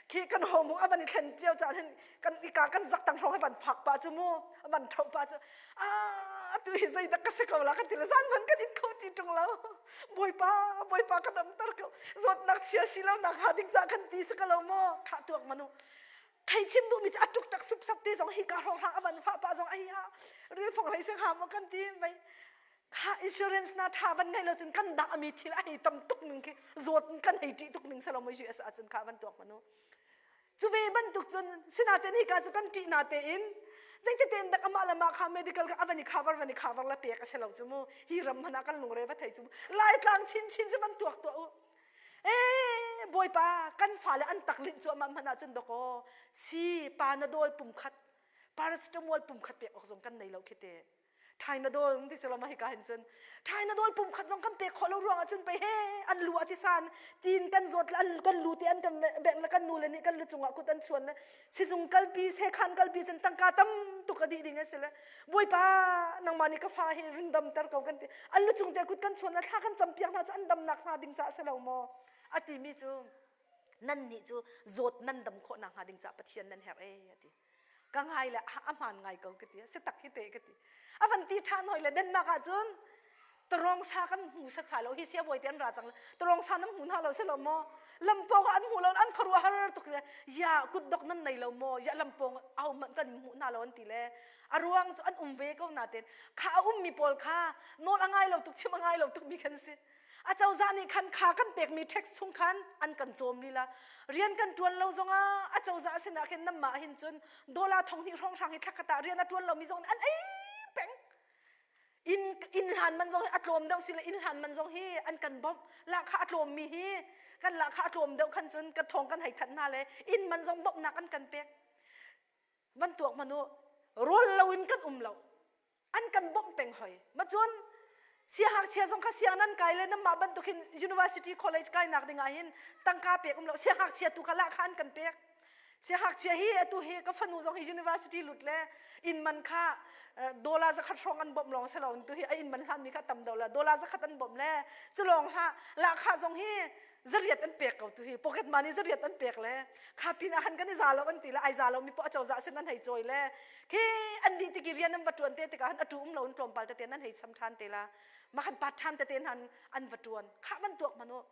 khi kan homu a van i thlen cio caan hin kan ika kan zak tang hrawng hi van phak pa cu mu van tho pa cu ah tu hi zeidak ka si ko la kan ti le zan hman kan in kho ti ṭung lo Bawipa Bawipa ka damter ko zawtnak chia si lo nak hnga ding ca kan ti si ko lo maw kha tuak manu thei chim duhmi cu a tuk tak supsap te zong hi ka hrawnghrang a van fah pah zong ai ha ril phong hlei sing ha maw kan ti mei kha insurance na tha van ngei lo cun kan dah mi thil a hei tam tuk ning khi zawt kan hei ṭih tuk ning selo US ahcun kha van tuak manu Cu ve bantuk cun sinaten hika cu kan ṭih na tein zeititein dak amah le mah kha medical ka avan i cover van i cover la pek a si lo cu mu hi ram hmanh ah kan lungre va thei cu laitlang chinchin cu van tuak tuah u ee bawipa kan fale an tak linh cuahmah hmanh ah cun dakaw si panadol pum khat paracetamol pum khat pek awk zong kan nei lo khi te Thainadol ti silo ma hika hin cun Thainadol pum khat zong kan pek khawh lo ruangah cun pei he an lu a tisan tin kan zawt le an kan lu te an kan bengh le kan nu le nih kan lu cungah kut an chuan le sizung kalpi sekhan kalpi cun tangka tam tuk a dih ding a si le Bawipa nangmah nih ka fa hi run damter ko kan ti an lu cung te kut kan chuan le thla kan campiak hna cu an damnak hnga ding caah si lo maw a timi cu nan nih cu zawt nan dam khawh nakhnga ding caah Pathian nan herh ee a ti ka ngai le a hmaan ngai ko ka ti si tak hi te ka ti a van ti ṭhan hoi le Denmark ah cun tarong sa kan hmu sat sai lo hi sia bawi te an ra cang tarong sa nan hmu hna lo si lo maw lampawng ah an hmu lo an khuaruah har tuk le ya kutdok nan nei lo maw ya lampawng aho hmanh kan hmu hna lo an ti le a ruang cu an um ve ko nain kha a ummi pawl kha nawl a ngai lo tuk chim a ngai lo tuk mi khan si Acozah nih khan kha kan pekmi tax chung khan an kan cawm lila. Rian kan ṭuan lo zongah acozah sinah khin nanmah hin cun dollar thong hnih hrawnghrang hi thlakhat ah rian a ṭuan lomi zong nih an ei peng. Inn, inn hlan man zong hi a tlawm deuh si le inn hlan man zong hi an kan bawmh. Lahkhah a tlawmmi hi kan lahkhah a tlawm deuh khan cun kan thawng kan hei thanh hna le inn man zong bawmhnak an kan pek. Van tuak hmanh u, rawl loin kan um lo. An kan bawmh peng hoi. Ma cun siangngakchia zong kha siang nan kai le nanmah bantuk hin university college kainak ding ah hin tangka pek um lo. Siangngakchia tu kha lahkhah an kan pek. Siangngakchia hi atu hi ka fanu zong hi university lut le inn man kha dollar zakhat hrawng an bawmh lawng si lo tu hi a inn man hlanmi kha tam deuh le dollar zakhat an bawmh le cu lawng hlah lahkhah zong hi zariat an pek ko tu hi pocket money zariat an pek le kha pin ah khan kan i za lo an ti le ai za lo mi poh acozah sin an hei cawi le khi an dih tiki rian an va tuan te tikah atu um lo in tlawmpal tete nan hei cham than te la ma khan pat than tete han an va tuan kha man tuak manu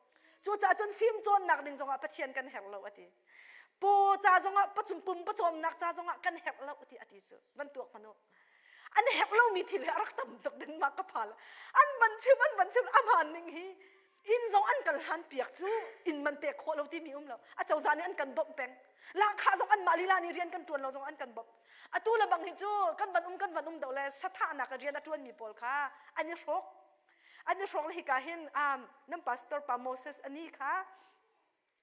cu caah cun fim cawnnak ding zongah pathian kan herh lo ati po ca zongah pacum pum pacawmnak ca zongah kan herh lo ati ati cu van tuak manu an herh lomi thil hi a rak tam tuk din ma ka phal an van chim an van chim aman ning hi inn zong an kan hlan piak cu inn man pek khawh lo timi um lo a cozah nih an kan bawmh peng lahkhah zong anmah lila nih rian kan ṭuan lo zong an kan bawmh atu le bang hi cu kan van um kan van um do le sathahnak rian a ṭuanmi pawl kha an i hrawk an i hrawk le hika hin um, nan pastor pa Moses ani kha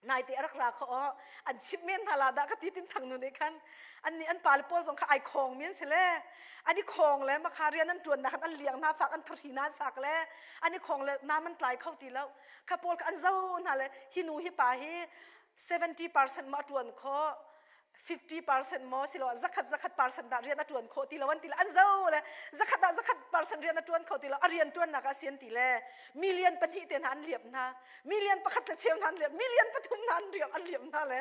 naite a rak ra kho aw an chimh men hna la dah ka ti tin thang nu nih khan an nih an pale pawl zong kha ai khong mi an si le an i khong le makha rian an tuan na khan an liang hna fak an thari na an fak le an i khong le nam an tlai kho ti lo kha pawl kha an zo hna le hi nu hi pa hi 70% ma tuan kho 50% maw silo zakhat zakhat percent dah rian a tuan khawh ti lo an ti le an zo le zakhat ah zakhat percent rian a tuan kho ti lo a rian tuannak ah sian ti le million pahnih te hna an liam hna million pakhat le cheu hna an liam million pathum hna an liam an liam hna le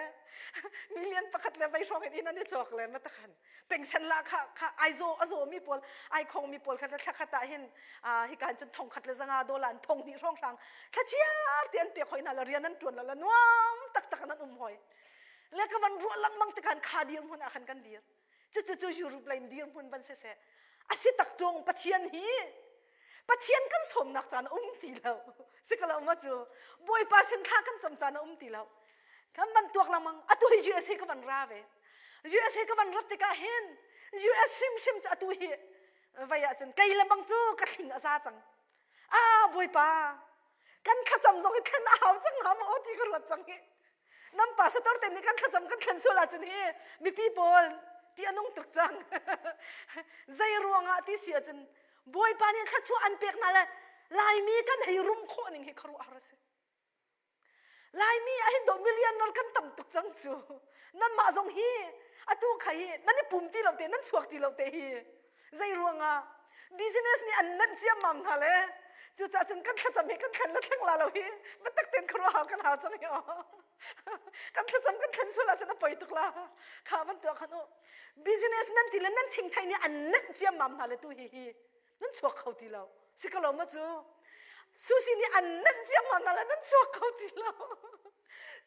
million pakhat le vei hrawng in inn an i cawk le ma takhan pengsen la kha kha ai zo a zo mi pawl ai khong mi pawl kha thla khat ah hin hi kan cun thong khat le zanga dollar an thong hnih hrawng hrang thla chiar ti an pek hoi hna la rian an tuan la la nuam tak tak an um hoi le ka van ruah lengmang tikhan kha dirhmun ah khan kan dir cucu cu Europe lei dirhmun van siseh a si tak ṭung Pathian hi Pathian kan sawmnak caan a um ti lo si ka lo ma cu Bawipa sin thla kan cam caan a um ti lo kan van tuak lengmang atu hi USA ka van ra ve USA ka van rat tikah hin US hrimhrim cu atu hi vai ahcun kei le bang cu ka thling a za cang. Ah Bawipa, kan thlacam zong hi thlen a hau cang hnga maw ti ka ruat cang hi. Nan pastor te nih kan thlacam kan thlen sual ahcun hi mipi pawl ti a nung tuk cang. Zei ruangah ti si ahcun Bawipa nih thluachuah an pek hna le Laimi kan hei rum khawh ning hi khuaruahhar a si. Laimi ah hin dawh millionaire kan tam tuk cang cu. Nanmah zong hi atu kha hi nan i pum ti lo te nan chuak ti lo te hi. Zei ruangah business nih an nenh ciammam hna le cucaah cun kan thlacam hi kan thlen le thleng la lo hi biatak tein khuaruahhar kan hau cang hi aw. Kan thlacam kan thlen sual ahcun a poi tuk la. Kha van tuah khan u. Business nan ti le nan thingthei nih an nenh ciammam hna le tu hi hi nan chuak kho ti lo. Si ko lo ma cu? Sushi nih an nenh ciammam hna le nan chuak kho ti lo.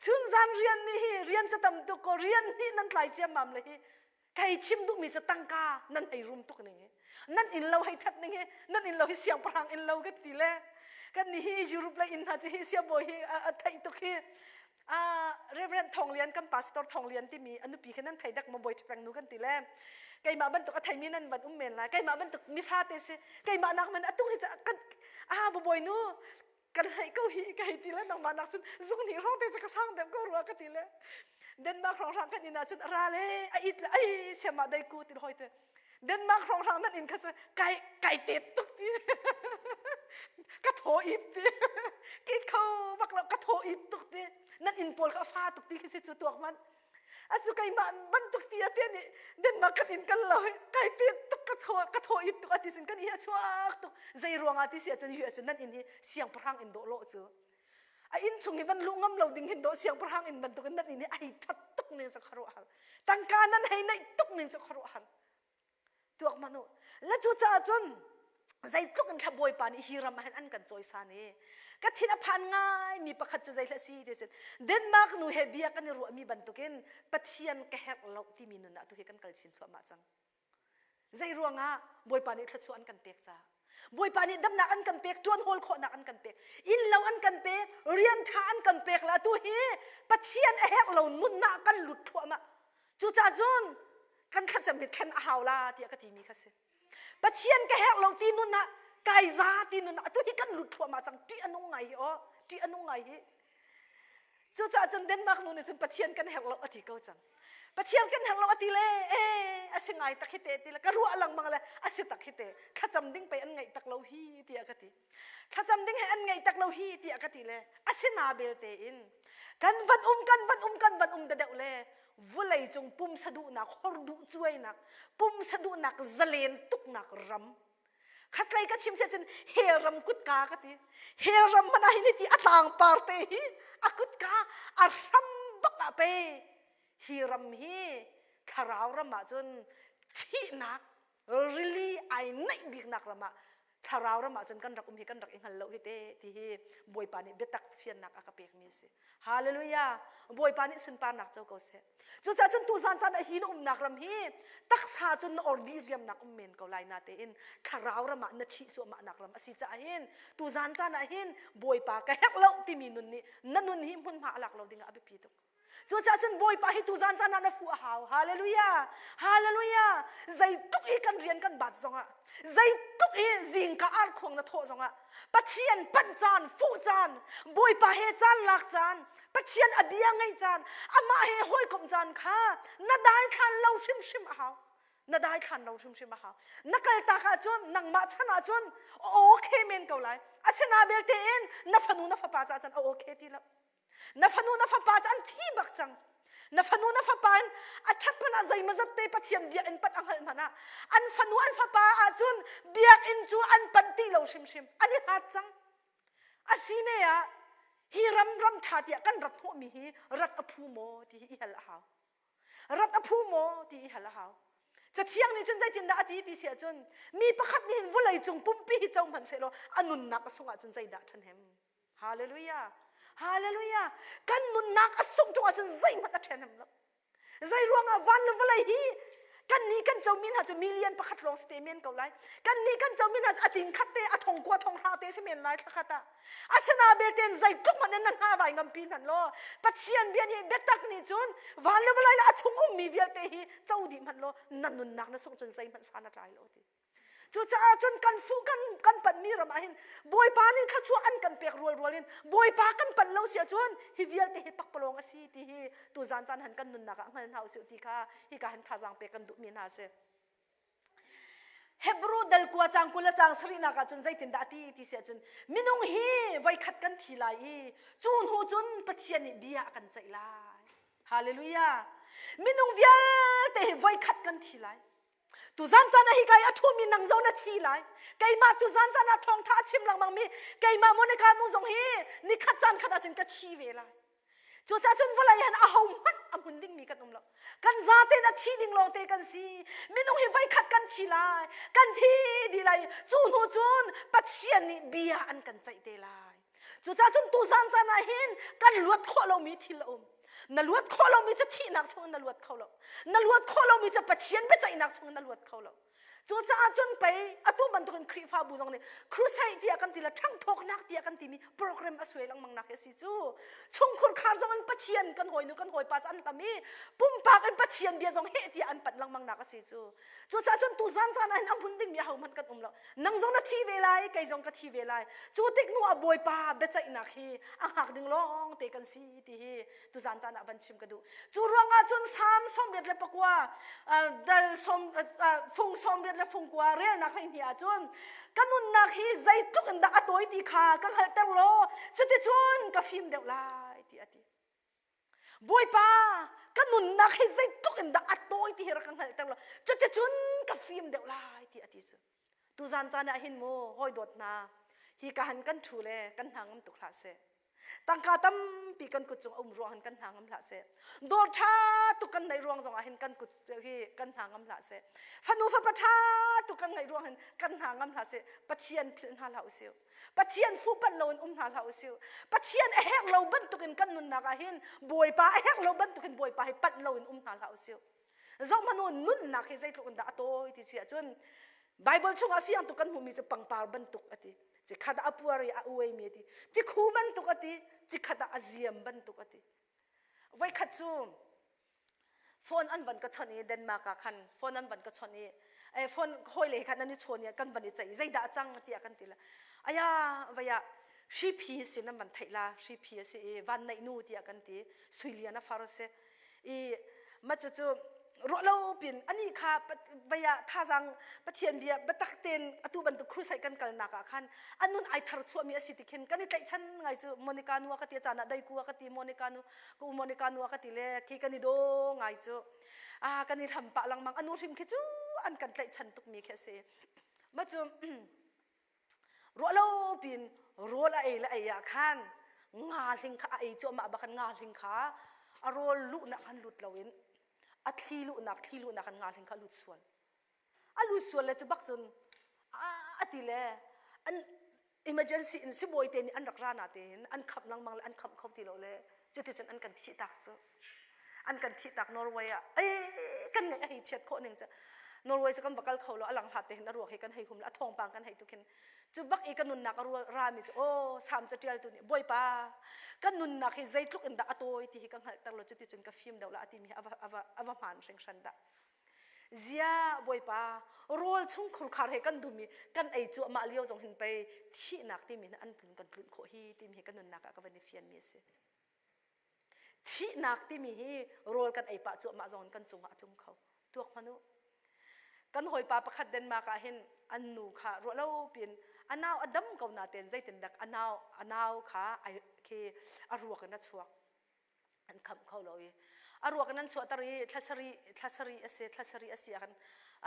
Chun zan rian nih hi rian ca tam tuk ko rian hnih nan tlai ciammam le hi Kei chim duhmi cu tangka nan hei rum tuk ning hi nan inn lo hei ṭhat ning hi nan inn lo hi siangpahrang inn lo kan ti le kan nih hi Europe le inn hna cu hi siangbawi hi a theih tuk hi Reverend Thong Lian kan pastor Thong Lian timi a nupi kha nan thei dek maw bawi ṭhapeng nu kan ti le keimah bantuk a theimi nan van um men lai keimah bantuk mifa te si keimah nak man atung hi kan ah bawi nu kan hleih ko hi ka hei ti le nangmah nak cun zung nih hrawng te cu ka sang deuh ko rua ka ti le Denmark hrawnghrang kan inn ah cun ra le a it le ai siamah dei ku ti hoi te Denmark hrawnghrang nan inn kha cu kai kai te tuk ti ka thaw ip ti kit kho bak lo ka thaw ip tuk ti nan inn pawl kha a fa tuk ti khi si cu tuak man Acu keimah bantuk ti a te nih Denmark kan in kal lo kai te tuk ka thaw ka thaw ip tuk ati sin kan i a chuak tuk zei ruangah ti si ahcun hi ahcun nan inn hi siangpahrang inn dawh lawh cu a inn chung hi van luh ngam lo ding hin dawh siangpahrang inn bantuk in nan inn hi a hei that tuk ning cu khuaruahhar tangka nan hei neih tuk ning cu khuaruahhar Tuak hmanh u. Le cucaah cun zeitluk in thla Bawipa nih hi ram ah hin an kan cawisan i ka thin a phan ngai mi pakhat cu zei hlah si ti cun Denmark nu he bia kan i ruahmi bantukin Pathian ka herh lo timi nun ah tu hi kan kal chin thluahmah cang. Zei ruangah Bawipa nih thluachuah an kan pek caah Bawipa nih damnak an kan pek, ṭuan hawl khawhnak an kan pek, inn lo an kan pek, rian ṭha an kan pek le atu hi Pathian a herh lo nunnak kan lut thluahmah. Cucaah cun kan thlacam hi thlen a hau la tiah ka timi kha si. Pathian ka herh lo ti nun ah kai za ti nun ah atu hi kan lut thluahmah cang ṭih a nung ngai hi aw ṭih a nung ngai hi. Cucaah cun Denmark nu nih cun Pathian kan herh lo a ti ko cang. Pathian kan herh lo a ti le ee a si ngai tak hi te ti le ka ruah lengmang le a si tak hi te thlacam ding pei an ngeih tak lo hi tiah ka ti. Thlacam ding he an ngeih tak lo hi tiah ka ti le a si na belte in kan van um kan van um kan van um da deuh le vulei cung pumsa duhnak hor duh cuainak pumsa duhnak zalen tuknak ram khatlei ka chim sia cun hell ram kutka ka ti hell ram hmanh ah hin ti a tlang par te hi a kutka a hram bak ah pe hi ram hi thlarau ram ah cun thihnak rili ai naih biknak ram ah thlarau ram ah cun kan rak um hi kan rak i hngal lo hi te ti hi Bawipa nih biatak fiannak a ka pekmi a si. Hallelujah! Bawipa nih sunparnak co ko seh. Cucaah cun tuzan caan ah hi na umnak ram hi taksa cun na or dih riamnak um men ko lai na tein thlarau ram ah na thih cuahmahnak ram a si caah hin tuzan caan ah hin Bawipa ka herh lo timi nun nih na nun hi hmunhma a lak lo dingah a biapi tuk. Cucaah cun Bawipa hi tuzan caan ah na fuh a hau. Hallelujah! Hallelujah! Zeitluk i kan rian kan bat zongah, zeitluk i zingka arkhuang na thawh zongah, Pathian panh caan, fuh caan, Bawipa he caan lak caan, Pathian a bia ngaih caan, amah he hawikomh caan kha na daithlan lo hrimhrim a hau. Na daithlan lo hrimhrim a hau. Na kaltak ahcun, nangmah chan ahcun a okay men ko lai. Asina belte in na fanu na fapa caah cun a okay ti lo. Na fanu na fapa cu an thi bak cang. Na fanu na fapa in a ṭhat hmanh ah zeimawzat te Pathian biakinn panh a hngalh hmanh ah an fanu an fapa ahcun biakinn cu an panh ti lo hrimhrim. An i hlat cang. Asine ah hi ram ram ṭha tiah kan rat hnawhmi hi rat a phu maw ti hi i hal a hau. Rat a phu maw ti i hal a hau. Cathiang nih cun zeitindah a ti ti si ahcun mi pakhat nih hin vawlei cung pumpi hi co hmanh sehlaw a nunnak a sungh ahcun zeidah a ṭhahnem? Hallelujah. Hallelujah. Kan nunnak a sungh ṭung ahcun zeihmanh a ṭhahnem lo. Zei ruangah van le vawlei hi Kannih kan comi hna cu million pakhat lawng si te men ko lai. Kannih kan comi hna cu a ting khat te, a thong kua thong hra te si men lai thla khat ah. Asina belte zeitluk hmanh in na hna vai ngampi hnan law Pathian bia nih biatak nih cun van le vawlei le a chung ummi vialte hi co dih hmanh law na nunnak na sungh cun zeihmanh san a tlai lo ti. Cucaah cun kan fuh kan kan panhmi ram ah hin Bawipa nih thluachuah an kan pek rualrual in Bawipa kan panh lo si ahcun hi vialte hi pakpalawng a si ti hi tuzan caan han kan nunnak ah hngal hna usih ti kha hika han thazaang pek kan duhmi hna a si. Hebrew dal kua cang 20 le cang sarihnak ah cun zeitindah a ti ti si ahcun minung hi voikhat kan thi lai i cu hnu cun Pathian nih bia a kan ceih lai. Hallelujah. Minung vialte hi voikhat kan thi lai. Tuzan caan ah hika i a ṭhumi nang zong na thi lai. Keimah tuzan caan ah thawngṭha a chim lengmang mi keimah Monica nu zong hi nikhat caan khat ahcun ka thi ve lai. Cucaah cun vawlei han aho hmanh a hmun dingmi kan um lo. Kan zaten a thi ding lawngte kan si. Minung hi voikhat kan thi lai. Kan thi dih lai. Cu hnu cun Pathian nih bia an kan ceih te lai. Cucaah cun tuzan caan ah hin kan luat khawh lomi thil a um. Na luat khawh lomi cu thihnak chungin na luat kho lo. Na luat khawh lomi cu Pathian biaceihnak chungin na luat kho lo. Cucaah cun pei atu bantukin Khrihfabu zong nih crusade tiah kan ti le ṭhangthawknak tiah kan timi program a suai lengmang nak hi a si cu. Chungkhur khar zong in Pathian kan hawinu kan hawipa cu an hlam i pumpak in Pathian bia zong heh tiah an panh lengmang nak a si cu. Cucaah cun tuzan caan ah hin a hmun dingmi ahohmanh kan um lo. Nang zong na thi ve lai, kei zong ka thi ve lai. Cu tik hnu ah Bawipa biaceihnak hi a hngak ding lawng te kan si ti hi tuzan caan ah van chim ka duh. Cu ruangah cun Salm 89 dal sawm fung 84 relnak 12 ah cun ka nunnak hi zeitluk in dah a tawi ti kha ka hngalhter law cuticun ka fim deuh lai ti a ti. Bawipa, ka nunnak hi zeitluk in dah a tawi ti hi rak ka hngalhter law cuticun ka fim deuh lai ti a ti cu. Tuzan caan ah hin mu hawi dawt hna hi ka han kan ṭhu le kan hna ngam tuk hlah seh. Tangka tampi kan kut cung a um ruang hin kan hna ngam hlah seh. Dawr ṭha tuk kan neih ruang zong ah hin kan kut hi kan hna ngam hlah seh. Fanu fapa ṭha tuk kan ngeih ruang hin kan hna ngam hlah seh. Pathian philh hna hlah usih. Pathian fuhpanh loin um hna hlah usih. Pathian a herh lo bantukin kan nunnak ah hin Bawipa a herh lo bantukin Bawipa hi panh loin um hna hlah usih. Zohhmanh u nunnak hi zeitluk in dah a tawi ti si ahcun Bible chungah fiang tuk kan hmuhmi cu pangpar bantuk a ti. Cikhat ah a puar i a uaimi a ti. Tikhu bantuk a ti. Cikhat ah a ziam bantuk a ti. Voikhat cu phone an van ka chawnh i Denmark ah khan phone an van ka chawnh i eh phone hawi le khan an i chawn i kan van i ceih zeidah a cang tiah kan ti la aya vaya hriphi si nan van theih la hriphi a si i van neih nu tiah kan ti suilian a far a si i ma cu cu ruah lo pin ani kha vaya thazang pathian bia biatak ten atu bantuk crusade kan kalnak ah khan anun ai thar chuahmi a si ti khin kan i tlaihchan ngai cu Monica nu a ka ti caan ah daiku a ka ti Monica nu ka u Monica nu a ka ti le khi kan i daw ngai cu a kan i hlam pah lengmang anu hrim khi cu an kan tlaihchan tukmi khi a si ma cu ruah lo pin rawl a ei le ei ah khan nga hling kha a ei cu amah bak nga hling kha a rawl luhnak khan lut loin a thli luhnak thli luhnak khan nga hling kha lut sual a lut sual le cu bak cun a ti le an emergency in sibawi te nih an rak ra na tein an khamh lengmang le an khamh kho ti lo le cuticun an kan thih tak cu an kan thih tak Norway ah ei kan ngaih a hei chiat khawh ning cu Norway cu kan va kal kho lo a lang hlat te hin a ruak hi kan hei hum le a thawngpang kan hei tuk hin cu bak i ka nunnak a rami cu aw sam catial tu nih bawipa ka nunnak hi zeitluk in dah a tawi ti hi ka hngalhter lo cuticun ka fim deuh la a timi hi a va a va a va hmaan hringhran dah Ziah Bawipa rawl chung khurkhar he kan dum i kan ei cuahmah lio zong hin pei thihnak timi hin an tlun kan tlunh khawh hi timi hi ka nunnak ah ka van i fianmi a si. Thihnak timi hi rawl kan ei pah cuahmah zong in kan cungah a tlung kho. Tuak hmanh u. Kan hawipa pakhat Denmark ah hin an nu kha ruahlo piin a nau a dam ko natein zeitindak a nau a nau kha ai khi a ruak in a chuak. An khamh kho lo i a ruak in an chuahter i thla sarih thla sarih a si thla sarih a si ah khan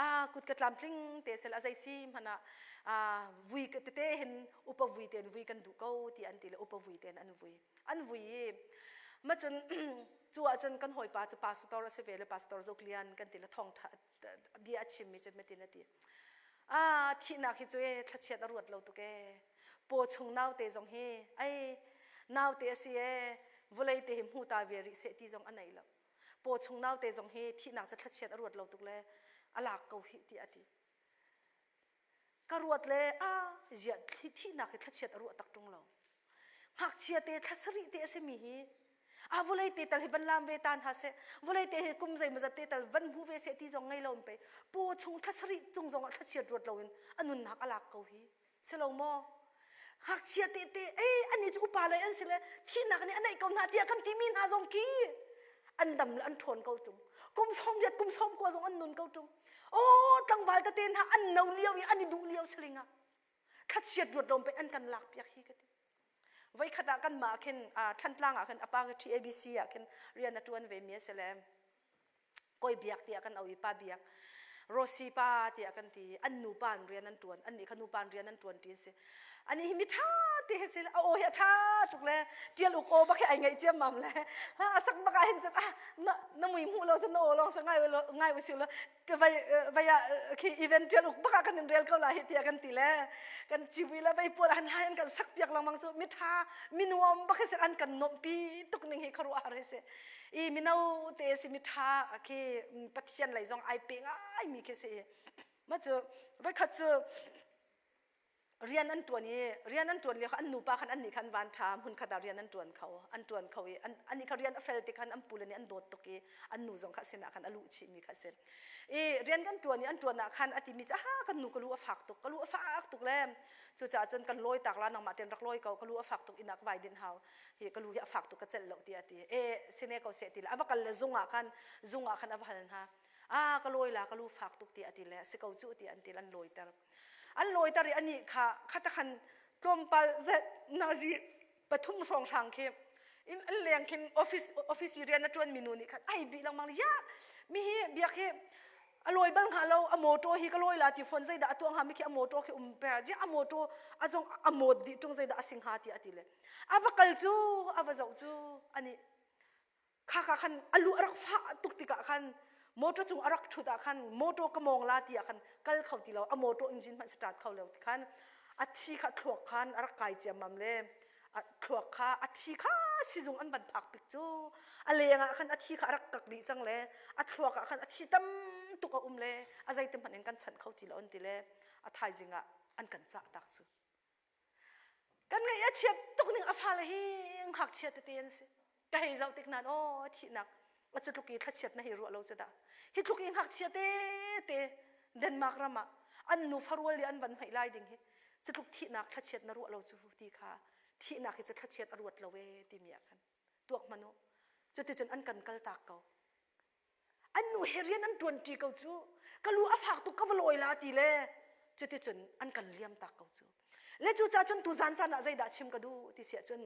a kut ka tlamtling te sel a zei si hmanh ah vui tete hin upa vui tein vui kan duh ko ti an ti le upa vui tein an vui an vui i ma cun cu ah cun kan hawipa cu pastor a si ve le pastor Zoklian kan ti le thawngtha bia a chimmi cu metin a ti a thihnak hi cu e thlachiat a ruat lo tuk e paw chung naute zong hi ai naute a si e vawlei te hi hmu ta ve rih seh ti zong a nei lo paw chung naute zong hi thihnak cu thlachiat a ruat lo tuk le. A lak ko hih tiah a ti. Ka ruat le a ziah thihnak hi thlachiat a ruah tak ṭung lo. Ngakchia te thla sarih te a simi hi a vawlei te tal hi van lam ve ta hna seh vawlei te hi kum zeimawzat te tal van hmu ve seh ti zong ngei lo in pei paw chung thla sarih cung zong ah thlachiat ruat loin a nunnak a lak ko hi si lo maw ngakchia te te ei ani cu upa lei an si le thihnak nih a neih ko hna tiah kan timi hna zong khi an dam le an ṭhawn ko ṭung kum sawm riat kum sawm kua zong an nun ko ṭung aw tlangval tete hna an no lio i an i duh lio saling ah thlachiat ruat lawm pe an kan lak piak hi ka ti voikhat ah kan mah khin Thantlang ah khin apa TABC ah khin rian a ṭuan ve mi a si le koi biak tiah kan au i pa biak Rosi pa tiah kan ti an nu pa an rian an ṭuan an nih kha nu pa an rian an ṭuan ṭi si ani hi mi ṭha te he si a aw hi a ṭha tuk le ṭial uk aw bak hi ai ngaih ciammam le ha a sak bak ah hin cun ah na na mui hmuh lo cun na aw lawng cu ngai ngai usih law vai vai ah khi event ṭial uk bak ah kan in rel ko lai hi tiah kan ti le kan civui le vei pawl han hai an kan sak piak lengmang cu mi ṭha mi nuam bak hi si an kan nuamhpi tuk ning hi khuaruahhar hi si i mino te si mi ṭha khi Pathian lei zong ai pe ngai mi khi si ma cu voikhat cu rian an ṭuan i rian an ṭuan lio kha an nupa khan annih khan van ṭha hmunkhat ah rian an ṭuan kho an ṭuan kho i an annih kha rian a fel ti khan an pule nih an dawt tuk i an nu zong kha sinah khan a luh chihmi kha a si i rian kan ṭuan i an ṭuan ah khan a timi cu ah kan nu ka lu a fak tuk ka lu a fak tuk le cucaah cun kan lawi tak la nangmah tein rak lawi ko ka lu a fak tuk inn ah ka vai dinh hau hi ka lu hi a fak tuk ka celh lo tiah a ti e sine ko seh ti le a va kal le zung ah khan zung ah khan a va hal hna ah ka lawi la ka lu fak tuk tiah a ti le si ko cu tiah an ti an lawiter an lawiter i anih kha khata khan tlawmpal zet nazi pathum hrawnghrang khi in an leng khin office office i rian a ṭuan mi nu nih khan ai bih lengmang ya mi hi biak hi a lawi bal hnga lo a motor hi ka lawi la ti phone zeidah a tuah hnga mi khi a motor khi um pe je a motor a zong a mot dih ṭung zeidah a sing hnga ti a ti le a va kal cu a va zoh cu ani kha kha khan a lu a rak fah tuk tikah khan motor cung a rak ṭhut ah khan motor ka mawng la ti ah khan kal kho ti lo a motor engine hmanh start kho lo ti khan a thi kha thluak khan a rak kai ciammam le a thluak kha a thi kha sizung an van phak pik cu a leng ah khan a thi kha a rak kak dih cang le a thluak ah khan a thi tam tuk a um le a zeiti hmanh in kan chanh kho ti lo an ti le a thaizing ah an kan cah tak cu Kan ngaih a chiat tuk ning a fale hi ngakchia tete an si. Ka hei zoh tik nain aw thihnak a cu tluk i thlachiat na hei ruah lo cu dah. Hi tluk i ngakchia tete Denmark ram ah an nu farual i an van hmeih lai ding hi cu tluk thihnak thlachiat na ruah lo cu ti kha thihnak hi cu thlachiat a ruat lo ee timi ah khan tuak hmanh u. Cuticun an kan kaltak ko. An nu he rian an ṭuanṭi ko cu. Ka lu a fak tuk ka va lawi la ti le cuticun an kan liam tak ko cu. Le cucaah cun tuzan caan ah zeidah chim ka duh ti si ahcun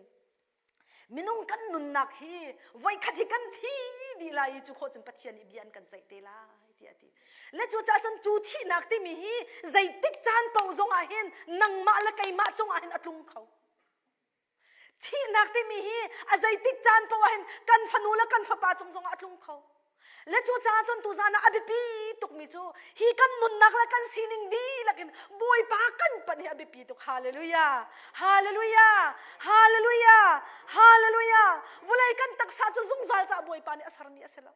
minung kan nunnak hi voikhat hi kan thi dih lai i cu khawh cun Pathian nih bia an kan ceih te lai tiah a ti. Le cucaah cun cu thihnak timi hi zeitik caan paoh zong ah hin nangmah le keimah cungah hin a tlung kho. Thihnak timi hi a zeitik caan paoh ah hin kan fanu le kan fapa cung zongah a tlung kho. Le cucaah cun tuzan ah a biapi tukmi cu hi kan nunnak le kan sining dihlak in Bawipa kan panh hi a biapi tuk. Hallelujah! Hallelujah! Hallelujah! Hallelujah! Vawlei kan taksa cu zungzal caah Bawipa nih a sermi a si lo.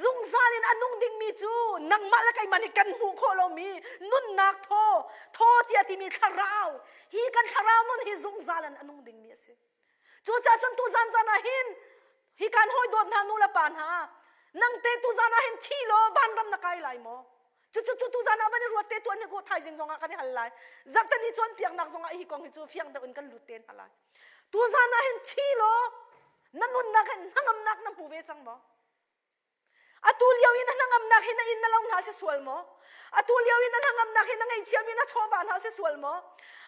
Zungzal in a nung dingmi cu nangmah le keimah nih kan hmuh khawh lomi nunnak thaw, thaw tiah timi thlarau, hi kan thlarau nun hi zungzal in a nung dingmi a si. Cucaah cun tuzan caan ah hin hi kan hawi dawt hna nu le pa hna nang te tuzan ah hin thi law vanram na kai lai maw? Cucu cu tuzan ah van i ruat te tuan hi ko thaizing zong ah kan i hal lai. Zarhteni cawnpiaknak zong ah hi kong hi cu fiang deuh in kan lut te hna lai. Tuzan ah hin thi law na nunnak hin hnangamnak na hmu ve cang maw? Atu lio i na hnangamnak hi na inn na lo hna si sual maw? Atu lio i na hnangamnak hi na ngeihchiahmi na chawva hna si sual maw?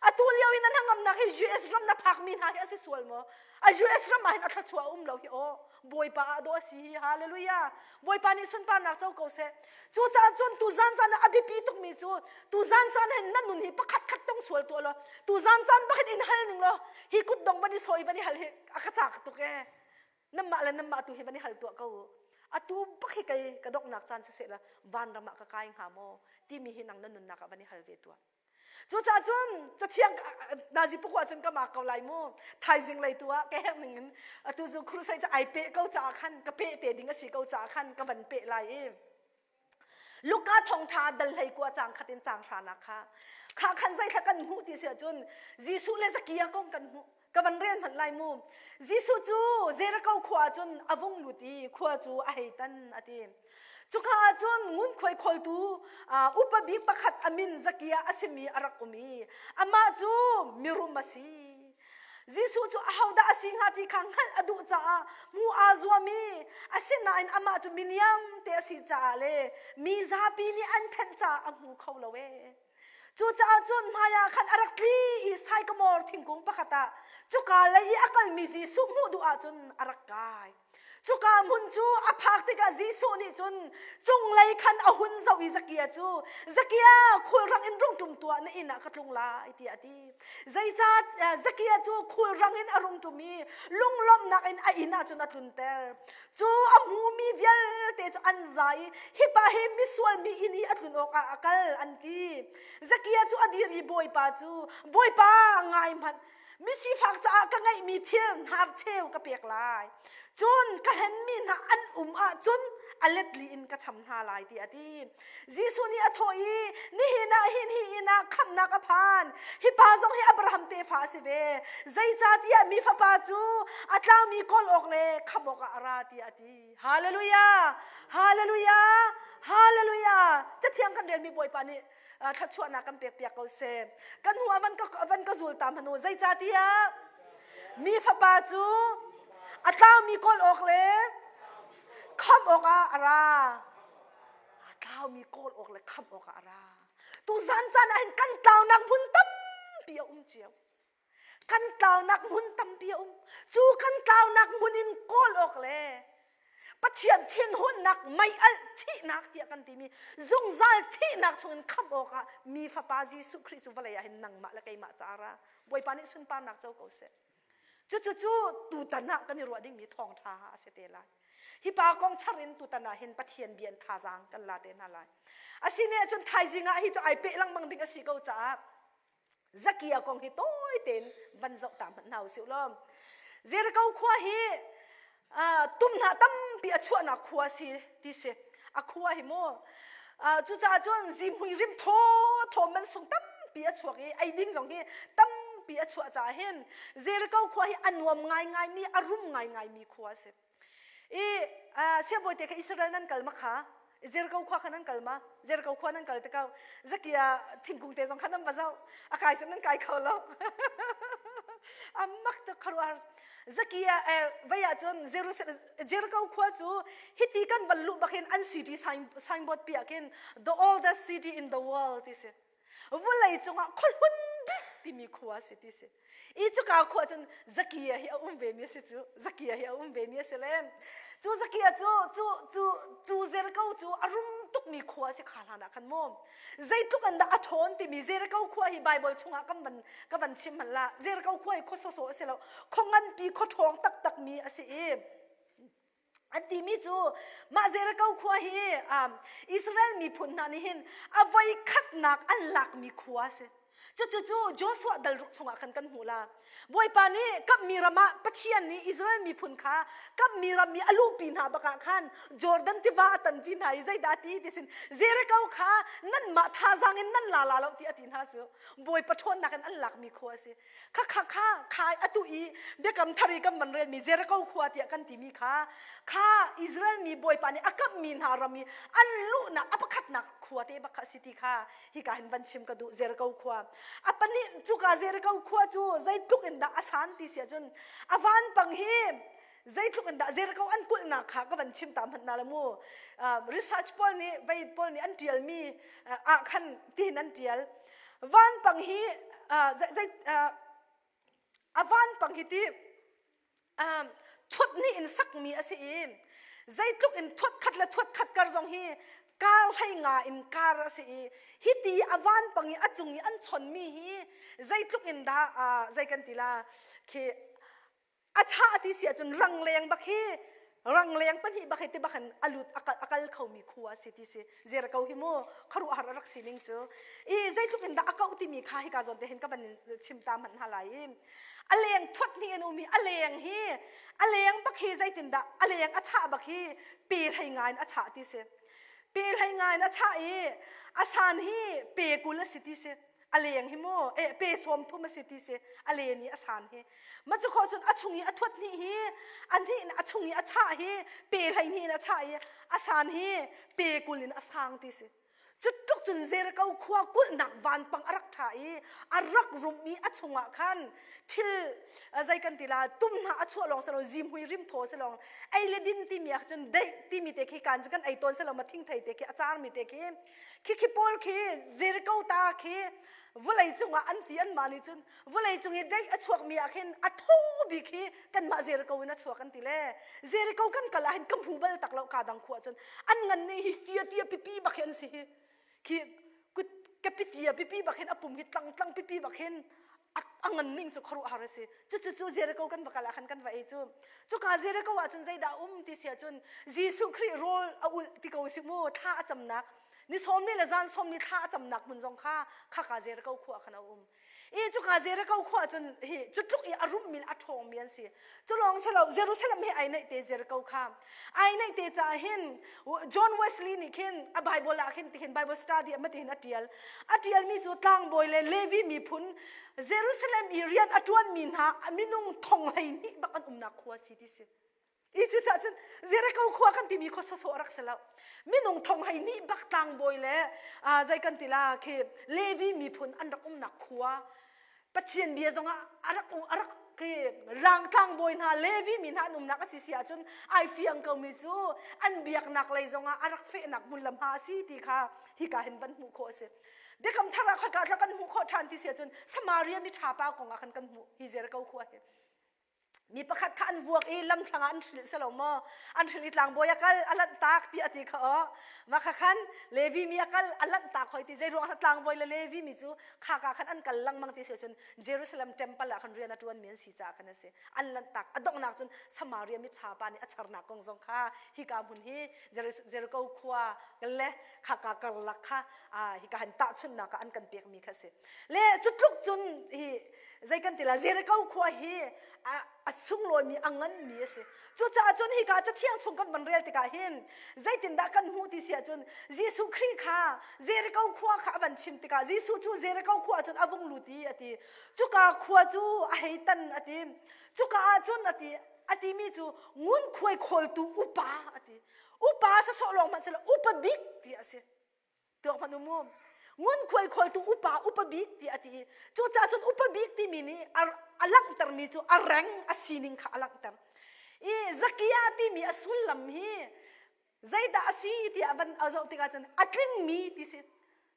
Atu lio i na hnangamnak hi US ram na phakmi hna hi a si sual maw? A US ram ah hin a thluachuah a um lo hi aw. Bawipa ah dawh a si hi. Hallelujah. Bawipa nih sunparnak co ko seh. Cucaah cun tuzan caan ah a biapi tukmi cu tuzan caan hin na nun hi pakhat khat tong sual tuah law tuzan caan bakhin in hal ning law hi kutdong van i sawi van i hal hi a ka cak tuk ee nanmah le nanmah tu hi van i hal tuah ko u atu bak hi kei ka donghnak caan siseh la vanram ah ka kai hnga maw timi hi nang na nunnak ah van i hal ve tuah Cucaah cun cathiang nazi pakua cun ka mak ko lai mu. Thaizing lei tu ah ka herh ning in atu cu crusade cu ai peh ko caah khan ka peh te ding a si ko caah khan ka van peh lai i. Luka thawngṭha dal hlei kua cang khat in cang hranak kha kha khan zeithla kan hmuh ti si ahcun Jesuh le Zakia kong kan hmuh. Ka van rel hmanh lai mu. Jesuh cu Jericho khua ah cun a vung lut i khua cu a hei tan a ti. Cuka ah cun ngunkhuai khawltu upa bik pakhat a min Zakia a simi a rak um i amah cu mirum a si. Jesuh cu ahodah a si hnga ti kha hngalh a duh caah hmuh aa zuam i asinain amah cu miniam te a si caah le mi zapi nih an phenh caah a hmu kho lo ee. Cucaah cun hmaiah khan a rak tli i saikamor thingkung pakhat ah cuka lei i a kalmi Jesuh hmuh duh ahcun a rak kai. Cuka hmun cu a phak tikah Jesuh nih cun cunglei khan a hun zoh i Zakia cu, Zakia, khulrang in rung ṭum tuah, na inn ah ka tlung lai, tiah a ti. Zeicah Zakia cu khulrang in a rung ṭum i lunglawmhnak in a inn ah cun a tlunter. Cu a hmumi vialte cu an za i hi pa hi misual mi inn i a tlun awkah a kal an ti. Zakia cu a dir i Bawipa cu, Bawipa, ngai hmanh, misifak caah ka ngeihmi thil hnarcheu ka pek lai. Cun ka hlenmi hna an um ahcun a let li in ka cham hna lai tiah a ti. Jesuh nih a thawh i nihin ah hin hi inn ah khamhnak a phan. Hi pa zong hi Abraham tefa a si ve. Zeicahtiah mi fapa cu a tlaumi kawl awk le khamh awkah a ra tiah a ti. Hallelujah! Hallelujah! Hallelujah! Cathiang kan relmi Bawipa nih thluachuahnak kan pekpiak ko seh. Kan hnu ah van ka zul ta hmanh u. Zeicahtiah mi fapa cu a tlaumi kawl awk le khamh awkah a ra. A tlaumi kawl awk le khamh awkah a ra. Tuzan caan ah hin kan tlaunak hmun tampi a um cio. Kan tlaunak hmun tampi a um. Cu kan tlaunak hmun in kawl awk le Pathian thinhunnak mei-alh thihnak tiah kan timi zungzal thihnak chungin khamh awkah mi fapa Jesuh Khrih cu vawlei ah hin nangmah le keimah ca ra. Bawipa nih sunparnak co ko seh. Cucu cu tutan ah kan i ruah dingmi thawngṭha a si te lai. Hi pa kong char in tutan ah hin Pathian bia in thazaang kan la te hna lai. Asine cun thaizing ah hi cu ai peh lengmang ding a si ko caah Zakia kong hi tawi tein van zoh ta hmanh hna usih law. Jericho khua hi tumhnah tampi a chuahnak khua si ti si. A khua hi mu. Cucaah cun zihmui rim thaw thaw mansung tampi a chuak i ei ding zong hi tampi a chuah caah hin Jericho khua hi a nuam ngaingaimi a rum ngaingaimi khua a si. I siangbawi te kha Israel nan kal ma kha Jericho khua kha nan kal ma Jericho khua nan kal te ko Zakia thingkung te zong kha nan va zoh a kai cu nan kai kho lo a mak tuk kharuahar Zakia vei ah cun Jerusalem Jericho khua cu hiti kan van luh bak hin an city signboard pi ah khin the oldest city in the world ti si Vawlei cungah khuahlun bik timi khua a si ti si. I cuka khua cun Zakia hi a um ve mi a si cu. Zakia hi a um ve mi a si le cu Zakia cu cu cu cu Jericho cu a rum tukmi khua a si kha hlan ah khan mu. Zeitluk in dah a ṭhawn timi Jericho khua hi Bible chungah kan van ka van chim hmanh la. Jericho khua hi khua sawsawh a si lo. Khua nganpi khua ṭhawng taktak mi a si i An timi cu mah Jericho khua hi Israel miphun hna nih hin a voi khatnak an lakmi khua a si. Cucu cu Joshua dal ruk chungah khan kan hmuh la. Bawipa nih kamhmi ram ah Pathian nih Israel miphun kha kamhmi ram i a luhpi hna bakah khan Jordan tiva a tanpi hna i zeidah a ti ti sin Jericho kha nanmah thazaang in nan la la lo ti a ti hna cu Bawipa ṭhawnnak in an lakmi khua a si. Kha kha kha kha atu i biakam thar i kan van relmi Jericho khua tiah kan timi kha kha Israel mi Bawipa nih a kamhmi hna ram i an luhnak a pakhatnak khua te bak kha a si ti kha hika hin van chim ka duh Jericho khua a pahnih cuka Jericho khua cu zeitluk in dah a san ti si ahcun a vanpang hi zeitluk in dah Jericho an kulhnak kha ka van chim ta hmanh na la mu research pawl nih vei pawl nih an tialmi ah khan tihin an tial Vanpang hi zei a vanpang hi ti thuat nih in sakmi a si i zeitluk in thuat khat le thuat khat kar zong hi kar hlei nga in kar a si i hiti a vanpang i a cung i an chonmi hi zeitluk in dah zei kan ti la khi A chah ti si ahcun rangleng bak hi rangleng pahnih bak hi ti bak in a lut a kal khomi khua a si ti si Jericho hi mu khuaruahhar a rak sining cu i zeitluk in dah a kauh timi kha hika zawn te hin ka van chim ta hmanh hna lai i a leng thuat hnih in um i a leng hi a leng bak hi zeitin dah a leng a chah bak hi pe hlei ngai in a chah ti si. Pe hlei ngai in a chah i a san hi pe 20 a si ti si. A leng hi mu eh pe 30 a si ti si. A len i a san hi. Ma cu khawh cun a chung i a thuat hnih hi a hnih a chung i a chah hi pe 12 in a chah i a san hi pe 20 in a sang ti si. Cutluk cun Jericho khua kulhnak vanpang a rak ṭha i a rak rum i a chungah khan thil zei kan ti la tum hna a chuah lawng si lo zihmui rimthaw si lawng ei le din timi ah cun deih timi te khi kan cu kan ei tawn si lo ma thingthei te khi a carmi te khi khi khi pawl khi Jericho ta khi vawlei cungah an ti anmah nih cun vawlei cung i deih a chuakmi ah khin a thaw bik hi kanmah Jericho in a chuak an ti le Jericho kan kal ah hin ka hmu bal tak lo ka dang khua cun an ngan ning hi tia tia pipi bak hi an si hi khi kut ka pitia pipi bak hin a pum hi tlang tlang pipi bak hin a ngan ning cu khuaruahhar a si cu cu cu Jericho kan va kal ah khan kan va ei cu cuka Jericho ah cun zeidah um ti sia cun Jesuh Khrih rawl a ulh ti ko si mu thla a camnak ni sawm ni le zan sawm ni thla a camnak hmun zong kha khaka Jericho khua khan a um i cuka Jericho khua cun hi cu tluk i a rummi le a ṭhawngmi an si. Cu lawng si lo Jerusalem hi ai naih te Jericho kha ai naih te caah hin John Wesley nih khin a Bible ah khin tihin Bible study ah matihin a ṭial. A ṭialmi cu tlangbawi le Levi miphun Jerusalem i rian a ṭuanmi hna minung thong 12 bak an umnak khua si ti si. I cucaah cun Jericho khua kan timi khua sawsawh a rak si lo. Minung thong 12 bak tlangbawi le zei kan ti la khi Levi miphun an rak umnak khua Pathian bia zongah a rak a rak khi rang tlangbawi hna Levi mi hna an umnak a si si ahcun ai fiang komi cu an biaknak lei zongah a rak fehnak hmun le hma a si ti kha hika hin van hmuh khawh a si. Biakam thar ah khoika kan hmuh khawh ṭhan ti si ahcun Samaria mi ṭha pa kong ah khan kan hmuh hi Jericho khua hi. Mi pakhat kha an vuak i lamthlang ah an hrilh si lo maw? An hrilh i tlangbawi a kal a lanhtak ti a ti kha aw. Mah kha khan Levi mi a kal a lanhtak hoi ti zei ruang ah tlangbawi le Levi mi cu khaka khan an kal lengmang ti si cun Jerusalem temple ah khan rian a ṭuanmi an si caah khan a si. An lanhtak a donghnak cun Samaria mi pa nih a charnak kong zong kha hika hmun hi Jericho khua le khaka karlak kha hika han tahchunhnak ah an kan pekmi kha a si. Le cu tluk cun hi zei kan ti la Jericho khua hi a sunglawimi a nganmi a si. Cucaah cun hika cathiang chung kan van rel tikah hin zeitindah kan hmuh ti si ahcun Jesuh Khrih kha Jericho khua kha a van chim tikah Jesuh cu Jericho khua cun a vung lut i a ti. Cuka khua cu a hei tan a ti. Cuka ah cun a ti a timi cu ngunkhuai khawltu upa a ti. Upa sasawh lawng hmanh silo upa bik ti a si. Tuak hmanh u mu. Ngunkhuai khawltu upa upa bik ti a ti i cucaah cun upa bik timi nih a langhtermi cu a reng a sining kha a langhter. I Zakia timi a sullam hi zeidah a si tiah van a zoh tikah cun a tlingmi ti si.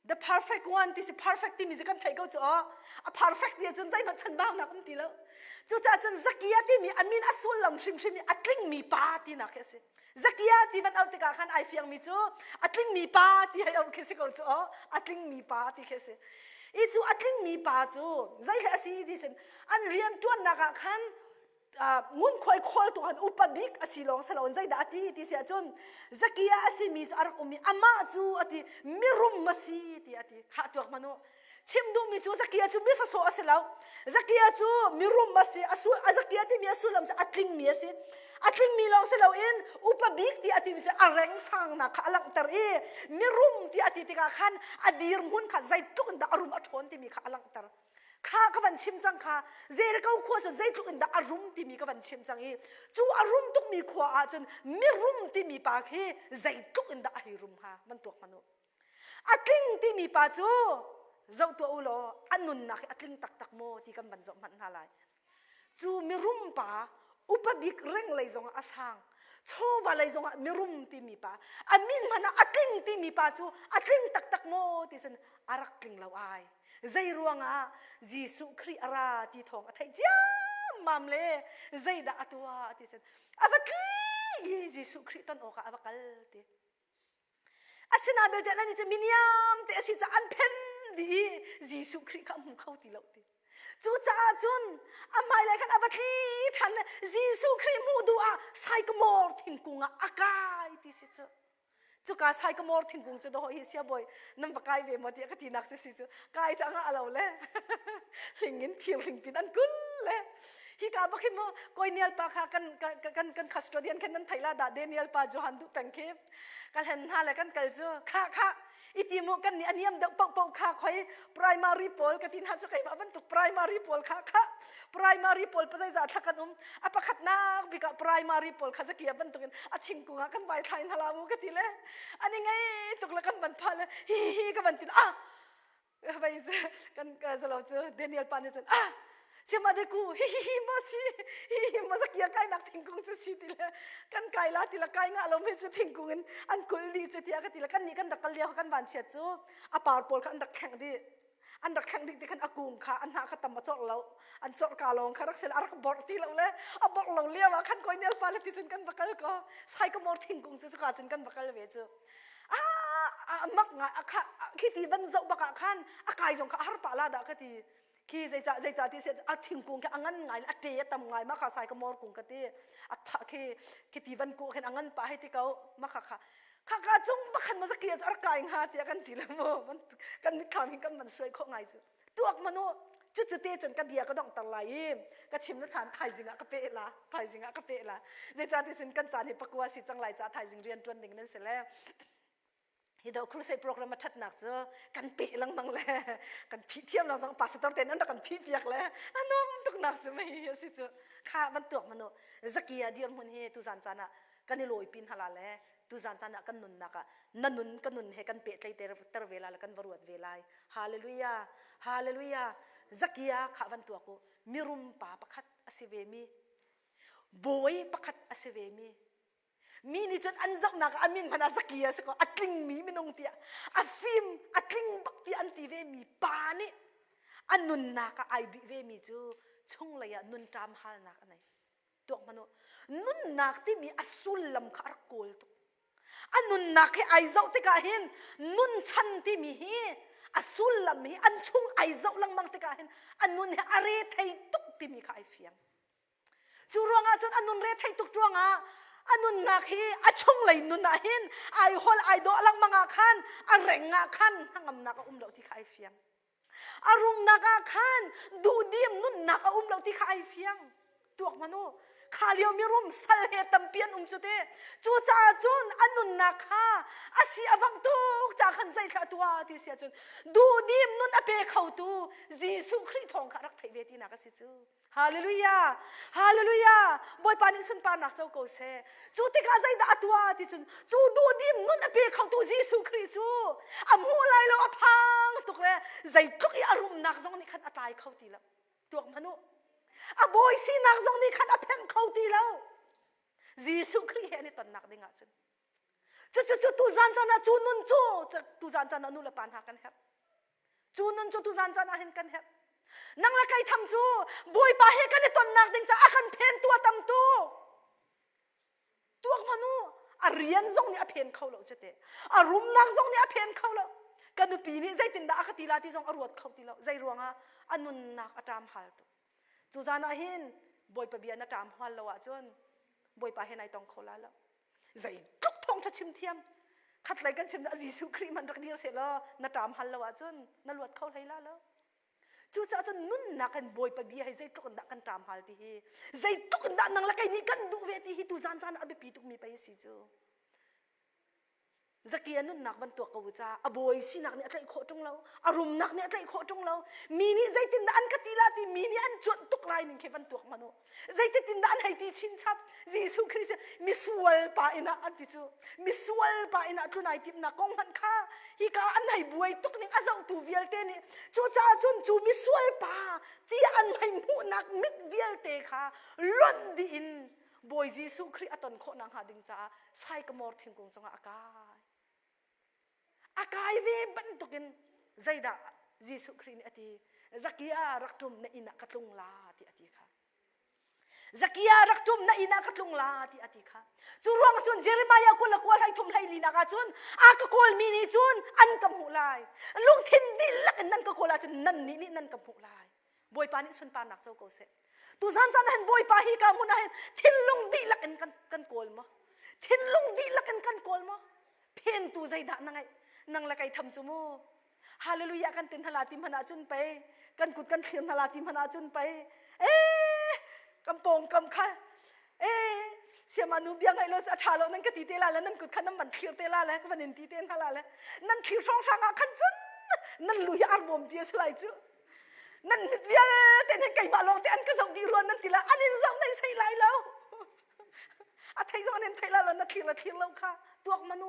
The perfect one ti si perfect timi cu kan theih ko cu aw. A perfect ti ahcun zeihmanh chanbaunak um ti lo. Cucaah cun Zakia timi a min a sullam hrimhrim i a tlingmi pa tinak hi a si. Zakia ti van auh tikah khan ai fiangmi cu a tlingmi pa ti hei auh khi si ko cu aw a tlingmi pa ti khi a si. I cu a tlingmi pa cu zei hlei a si ti sin an rian ṭuannak ah khan ngunkhuai khawltu khan upa bik a si lawng si loin zeidah a ti ti si ahcun Zakia a simi cu a rak um i amah cu a ti mirum a si ti a ti khah tuak hmanh u Chim duhmi cu Zakia cu mi sawsawh a si lo. Zakia cu mirum a si. A Zakia timi a sullam cu a tlingmi a si. A tlingmi lawng si loin upa bik ti a timi cu a reng sangnak kha a langhter i mirum ti a ti tikah khan a dirhmun kha zeitluk in dah a rum a ṭhawn timi kha a langhter. Kha ka van chim cang kha Jericho khua cu zeitluk in dah a rum timi ka van chim cang i cu a rum tukmi khua ah cun mirum timi pa khi zeitluk in dah a hei rum hnga van tuak hmanh u. A tling timi pa cu zoh tuah u law a nunnak hi a tling taktak maw ti kan van zoh hmanh hna lai. Cu mirum pa upa bik reng lei zongah a sang chawva lei zongah mirum timi pa a min hmanh ah a tling timi pa cu a tling taktak maw ti cun a rak tling lo ai. Zei ruangah Jesuh Khrih a ra ti thawng a theih ciammam le zeidah a tuah ti cun a va tli i Jesuh Khrih ton awkah a va kal ti. Asinain belte nan cu miniam te a si caah an phen dih i Jesuh Khrih kha a hmu kho ti lo ti. Cucaah cun a hmailei khan a va tli ṭhan le Jesuh Khrih hmuh duh ah saikamawr thingkung ah a kai ti si cu. Cuka saikamawr thingkung cu dawh hi siabawi nan va kai ve maw tiah ka tinak si si cu kai cu a ngah lo le hling in thir hling pin an kul le. Hi ka bak hi mu Koinial pa kha kan kan kan custodian khan nan thei la dah Daniel pa Johan duh peng khi kan hen hna le kan kal cu kha kha iti mu kan nih aniam deuh paoh paoh kha khoi primary pawl ka tin ha cu keimah bantuk primary pawl kha kha primary pawl pa zeizah thla kan um a pakhat nak bik ah primary pawl kha zakia bantukin a thingkung ah kan vai thlai hna la mu ka ti le ani ngei tuk le kan van pha le hi hi ka van tin ah vai kan zalo cu Daniel pa nih cun ah sima de ku hi hi hi ma si hi hi ma zakia kai nak thingkung cu si ti le kan kai la ti la kai nga lo mi cu thingkung in an kul di cu tiah ka ti le kan nih kan rak kal lio kan van chiat cu a par pawl kha an rak thleng dih an rak thleng dih ti khan a kung kha an hnah kha tam a chorh lo an chorh ka lawng kha rak sel a rak borh ti lo le a borh lo lio ah khan koi nel pa le ti cun kan va kal ko sycamore thingkung cu cuka cun kan va kal ve cu a mak ngai a kha khi ti van zoh bak ah khan a kai zong kha a har pah la dah ka ti khi zeica zeica ti se a thingkung khi a ngan ngai a ṭe a tam ngai ma kha sycamore kung ka ti a tha khi khi ti van ku khin a ngan pa hei ti ko ma kha kha kha kha cung bakhan ma zaki a kai nga tiah kan ti le mu kan mitthlam hin kan man suai kho ngai cu tuak manu cu cu te cun ka bia ka dong tar lai i ka chim na chan thaizing ah ka pe la thaizing ah ka pe la zeica ti sin kan caan hi pakua si cang lai ca thaizing rian tuan ding nan si le hi do crusade program a thatnak cu kan pe lengmang le kan phih thiam lo zong pastor te nan rak kan phih piak le anom tuknak cu mei asi cu kha van tuak manu zakia dirhmun hi tu zan caan ah kan i lawi pin hala le tuzan caan ah kan nunnak ah na nun ka nun he kan pehtlai ter ve lai le kan va ruat ve lai hallelujah hallelujah zakia kha van tuak u mirum pa pakhat a si ve mi bawi pakhat a si ve mi mi nih cun an zohnak ah a min hmanh ah zakia si ko a tlingmi minung tiah a fim a tling bak tiah an ti ve mi pa nih a nunnak ah ai bih ve mi cu chunglei ah nun ṭam halnak a nei tuak hmanh u nunnak timi a sullam kha a rak kawl tuk a nunnak hi ai zoh tikah hin nun chan timi hi a sullam hi an chung ai zoh lengmang tikah hin a nun hi a re thei tuk timi kha ai fiang cu ruangah cun a nun re thei tuk ruangah a nunnak hi a chunglei nun ah hin ai hol ai dawh lengmang ah khan a reng ah khan hnangamnak a um lo ti kha ai fiang A rumnak ah khan duhdim nunnak a um lo ti kha ai fiang. Tuak hmanh u. Kha lio mirum sal he tampi an um cu te. Cucaah cun a nunnak kha a si a vang tuk ca khan zeithlah tuah ti si ahcun duhdim nun a pe khotu Jesuh Khrih thawng kha rak theih ve tinak a si cu. Hallelujah! Hallelujah! Bawipa nih sunparnak co ko seh. Cu tikah zeidah a tuah ti cun cu duhdim nun a pe khotu Jesuh Khrih cu a hmuh lai lo a phang tuk le zeitluk i a rumnak zong nih khan a tlai kho ti lo. Tuak hmanh u. A bawi sinak zong nih khan a phenh kho ti lo. Jesuh Khrih he an i tonnak ding ah cun. Cucu cu tuzan caan ah cu nun cu tuzan caan ah nu le pa hna kan herh. Cu nun cu tuzan caan ah hin kan herh. Nang le kei tham cu Bawipa he kan i tonnak ding caah a kan phentu a tam tuk. Tuak hmanh u, a rian zong nih a phen kho lo cite. A rumnak zong nih a phen kho lo. Ka nupi nih zeitindah a ka ti la ti zong a ruat kho ti lo. Zei ruangah a nunnak a ṭam hal tuk. Cu zan ah hin Bawipa bia na ṭam hal lo ahcun Bawipa he nai tong kho la lo. Zeitluk thawngṭha chim thiam khatlei kan chim Jesuh Khrih hmanh rak dir seh law na ṭam hal lo ahcun na luat kho hlei la lo. Cucaah cun nunnak in Bawipa bia hi zeitluk in dah kan ṭam hal ti hi zeitluk in dah nang le kei nih kan duh ve ti hi tu zan caan ah a biapi tukmi pei a si cu. Zakia nunnak van tuak ko u ca a bawi sinak nih a tlaih khawh ṭung lo a rumnak nih a tlaih khawh ṭung lo mi nih zeitindah an ka ti la ti mi nih an cuanh tuk lai ning khi van tuak hmanh u zeitin dah an hei ti chinchap Jesuh Khrih cu misual pa inn ah an ti cu misual pa inn ah tlun ai timhnak kong hmanh kha hika an hei buai tuk ning a zohtu vialte nih cucaah cun cu misual pa ti an hei hmuhnak mit vialte kha lonh dih in Bawi Jesuh Khrih a ton khawh nakhnga ding caah sycamore thingkung cungah a kai. A kai ve bantukin zeidah Jesuh Khrih nih a ti? Zakia rak ṭum na inn ah ka tlung la ti a ti kha. Zakia rak ṭum na inn ah ka tlung la ti a ti kha. Cu ruang cun Jeremiah 20 le kua hlei thum hlei linak ah cun a ka kawlmi nih cun an ka hmuh lai. Lungthin dihlak in nan ka kawl ahcun nan nih nih nan ka hmuh lai. Bawipa nih sunparnak co ko seh. Tuzan caan ah hin Bawipa hi ka hmun ah hin thinlung dihlak in kan kan kawl maw? Thinlung dihlak in kan kawl maw? Phentu zeidah na ngeih? Nang le kei tham cu mu. Hallelujah kan tin hala ti hmanh ah cun pei kan kut kan thlir hala ti hmanh ah cun pei eh! Kan pawngkam kha ee siama nu bia ngaih lo a ṭha lo nan ka ti te la le nan kut kha nan van thlir te la le ka van in ti te hna la le nan thlir hrawnghrang ah khan cun nan lu hi arbawm ti a si lai cu. Nan mit vialte hin keimah lawng te an ka zoh dih ruan nan ti la an in zoh nei sei lai lo. A thei zong an in thei la lo na thlir la thlir lo kha tuak manu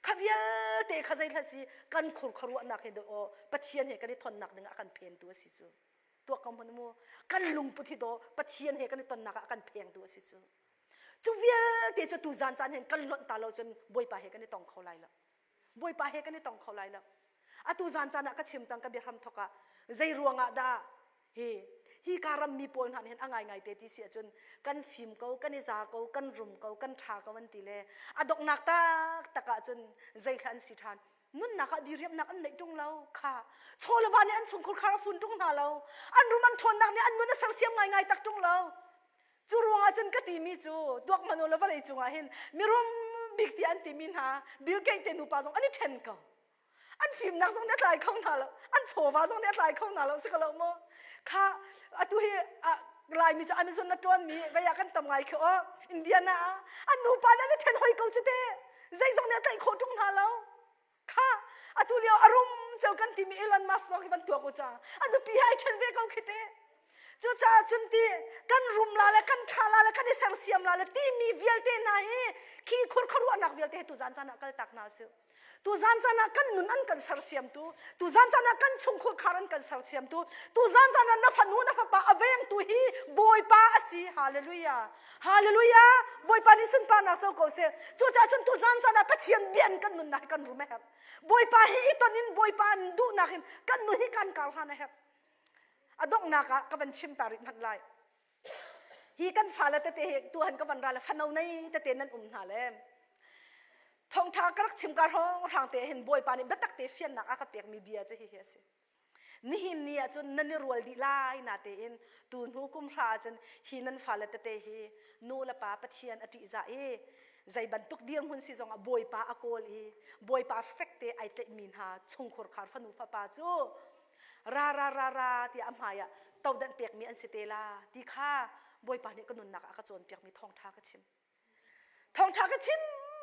kha vialte kha zei hla si kan khur khuaruahnak he aw Pathian he kan i thonnak ding ah kan phentu a si cu tuak ko hmanh mu kan lungput hi daw Pathian he kan i tonnak ah kan phengtu a si cu cu vialte cu tu zan caan hin kan lonh ta lo cun Bawipa he kan i tong kho lai lo Bawipa he kan i tong kho lai lo atu zan caan ah ka chim cang ka biahram thok ah zei ruang ah dah hi hi ka rammi pawl hna nih hin a ngaingai te ti si ahcun kan fim ko kan i za ko kan rum ko kan ṭha ko an ti le a donghnak taktak ahcun zeihla an si ṭhan nunnak ah diriamnak an neih ṭung lo kha chaw le va nih an chungkhur khar a fun ṭung hna lo an rum an ṭhawnnak nih an nun a sersiam ngaingai tak ṭung lo cu ruangah cun ka timi cu tuak hmanh u law vawlei cungah hin mirum bik ti an timi hna Bill Gates te nupa zong an i ṭhen ko an fimnak zong nih a tlai kho hna lo an chawva zong nih a tlai kho hna lo si ko lo maw kha atu hi Laimi cu Amazon na ṭuan mi vei ah kan tam ngai khi aw Indiana ah an nupa nih an i ṭhen hoi ko cu te zeizong nih a tlaih khawh ṭung hna lo kha atu lio a rum ceu kan timi Elon Musk zong hi van tuak u ca a nupi he ai ṭhen ve ko khi te cucaah cun ti kan rum la le kan ṭha la le kan i sersiam la le timi vialte hna hi khi khur khuaruahnak vialte hi tuzan caan ah kal tak hna usih Tuzan caan ah kan nun an kan sersiamtu, tuzan caan ah kan chungkhur khar an kan sersiamtu, tuzan caan ah na fanu na fapa a vengtu hi Bawipa a si. Hallelujah. Hallelujah. Bawipa nih sunparnak co ko seh. Cucaah cun tuzan caan ah Pathian bia in kan nunnak hi kan rum a herh. Bawipa hi i ton in Bawipa an duhnak in kan nun hi kan kar hlan a herh. A donghnak ah ka van chim ta rih hmanh lai. Hi kan fale tete hi tuhan ka van ra le fano nei tete nan um hna le thawngtha ka rak chim ka hrawng hrang te hin Bawipa nih biatak te fiannak a ka pekmi bia cu hihi a si. Nihin ni ah cun nan i rual dih lai na tein tu hnu kum hra ah cun hi nan fale tete hi nu le pa Pathian a ṭihzah i zei bantuk dirhmun si zongah Bawipa a kawl i Bawipa fekte ai tlaihmi hna chungkhur khar fanu fapa cu ra ra ra ra tiah a hmai ah todanh pekmi an si te la ti kha Bawipa nih ka nunnak ah a ka cawnpiakmi thawngṭha ka chim. Thawngṭha ka chim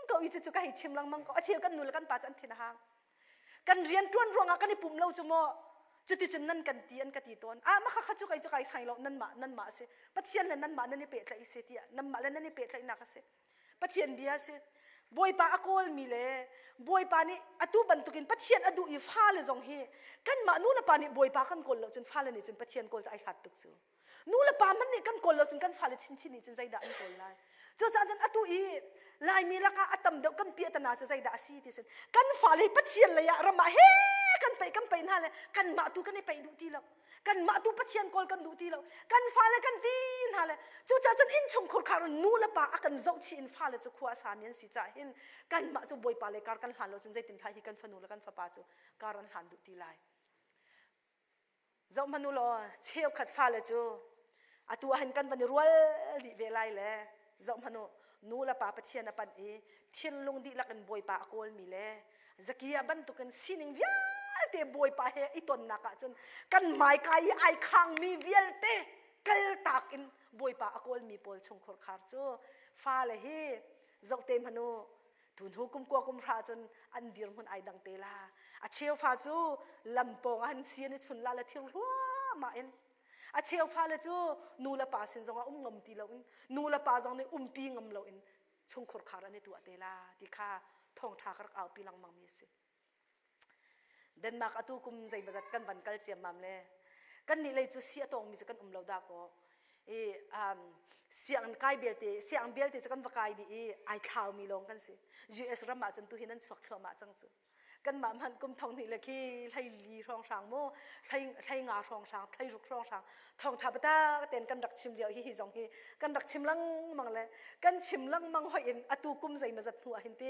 ko i cucu ka hei chim lengmang ko. A cheu kan nu le kan pa cu an thin a hang. Kan rian ṭuan ruangah kan i pum lo cu maw cuticun nan kan ti an ka ti tawn. Ah mah kha cu kei cu kai sai lo nanmah nanmah a si. Pathian le nanmah nan i pehtlaih si tiah nanmah le nan i pehtlaihnak a si. Pathian bia a si. Bawipa a kawlmi le Bawipa nih atu bantukin Pathian a duh i fale zong hi kanmah nu le pa nih Bawipa kan kawl lo cun fale nih cun Pathian kawl cu ai hlat tuk cu. Nu le pa hmanh nih kan kawl lo cun kan fale chinchin nih cun zeidah an kawl lai. Cucaah cun atu i Laimi lakah a tam deuh kan piahtana cu zeidah a si ti cun kan fale hi Pathian lei ah ram ah he kan peih kan peih hna le kanmah tu kan i peih duh ti lo. Kanmah tu Pathian kawl kan duh ti lo. Kan fale kan ti hna le cucaah cun innchungkhur khar nu le pa a kan zohchih in fale cu khua a sami an si caah hin kanmah cu Bawipa le kar kan hlan lo cun zeitin hlah hi kan fanu le kan fapa cu kar an hlan duh ti lai. Zoh hmanh u law cheukhat fale cu atu ah hin kan van i rual dih ve lai le zoh hmanh u nu le pa Pathian a panh i thinlung dihlak in Bawipa a kawlmi le Zakia bantukin sining vialte Bawipa he i tonnak ahcun kan hmaika i ai khangmi vialte kaltak in Bawipa a kawlmi pawl chungkhur khar cu fale hi zoh te hmanh u Tu hnu kum kua kum hra cun an dirhmun ai dang te la. A cheu fa cu lam pawng ah an si an i chun la le thir hluahmah in. A cheu fa le cu nu le pa sin zongah um ngam ti loin nu le pa zong nih umpi ngam loin chungkhur khar an i tuah te la ti kha thawngṭha ka rak aupi lengmang mi a si. Denmark atu kum zeimawzat kan van kal ciammam le kannih lei cu si a tawngmi cu kan um lo dah kaw i um, sianginn kai belte sianginn belte cu kan va kai dih i ai thlaumi lawng kan si US ram ah cun tuhi nan chuak thluahmah cang cu kanmah hmanh kum thong hnih le khi hlei li hrawnghrang mu hlei hlei nga hrawnghrang hlei ruk hrawnghrang thawngtha biatak tein kan rak chim lio hi hi zong hi kan rak chim lengmang le kan chim lengmang hoi in atu kum zeimawzat hnu ah hin ti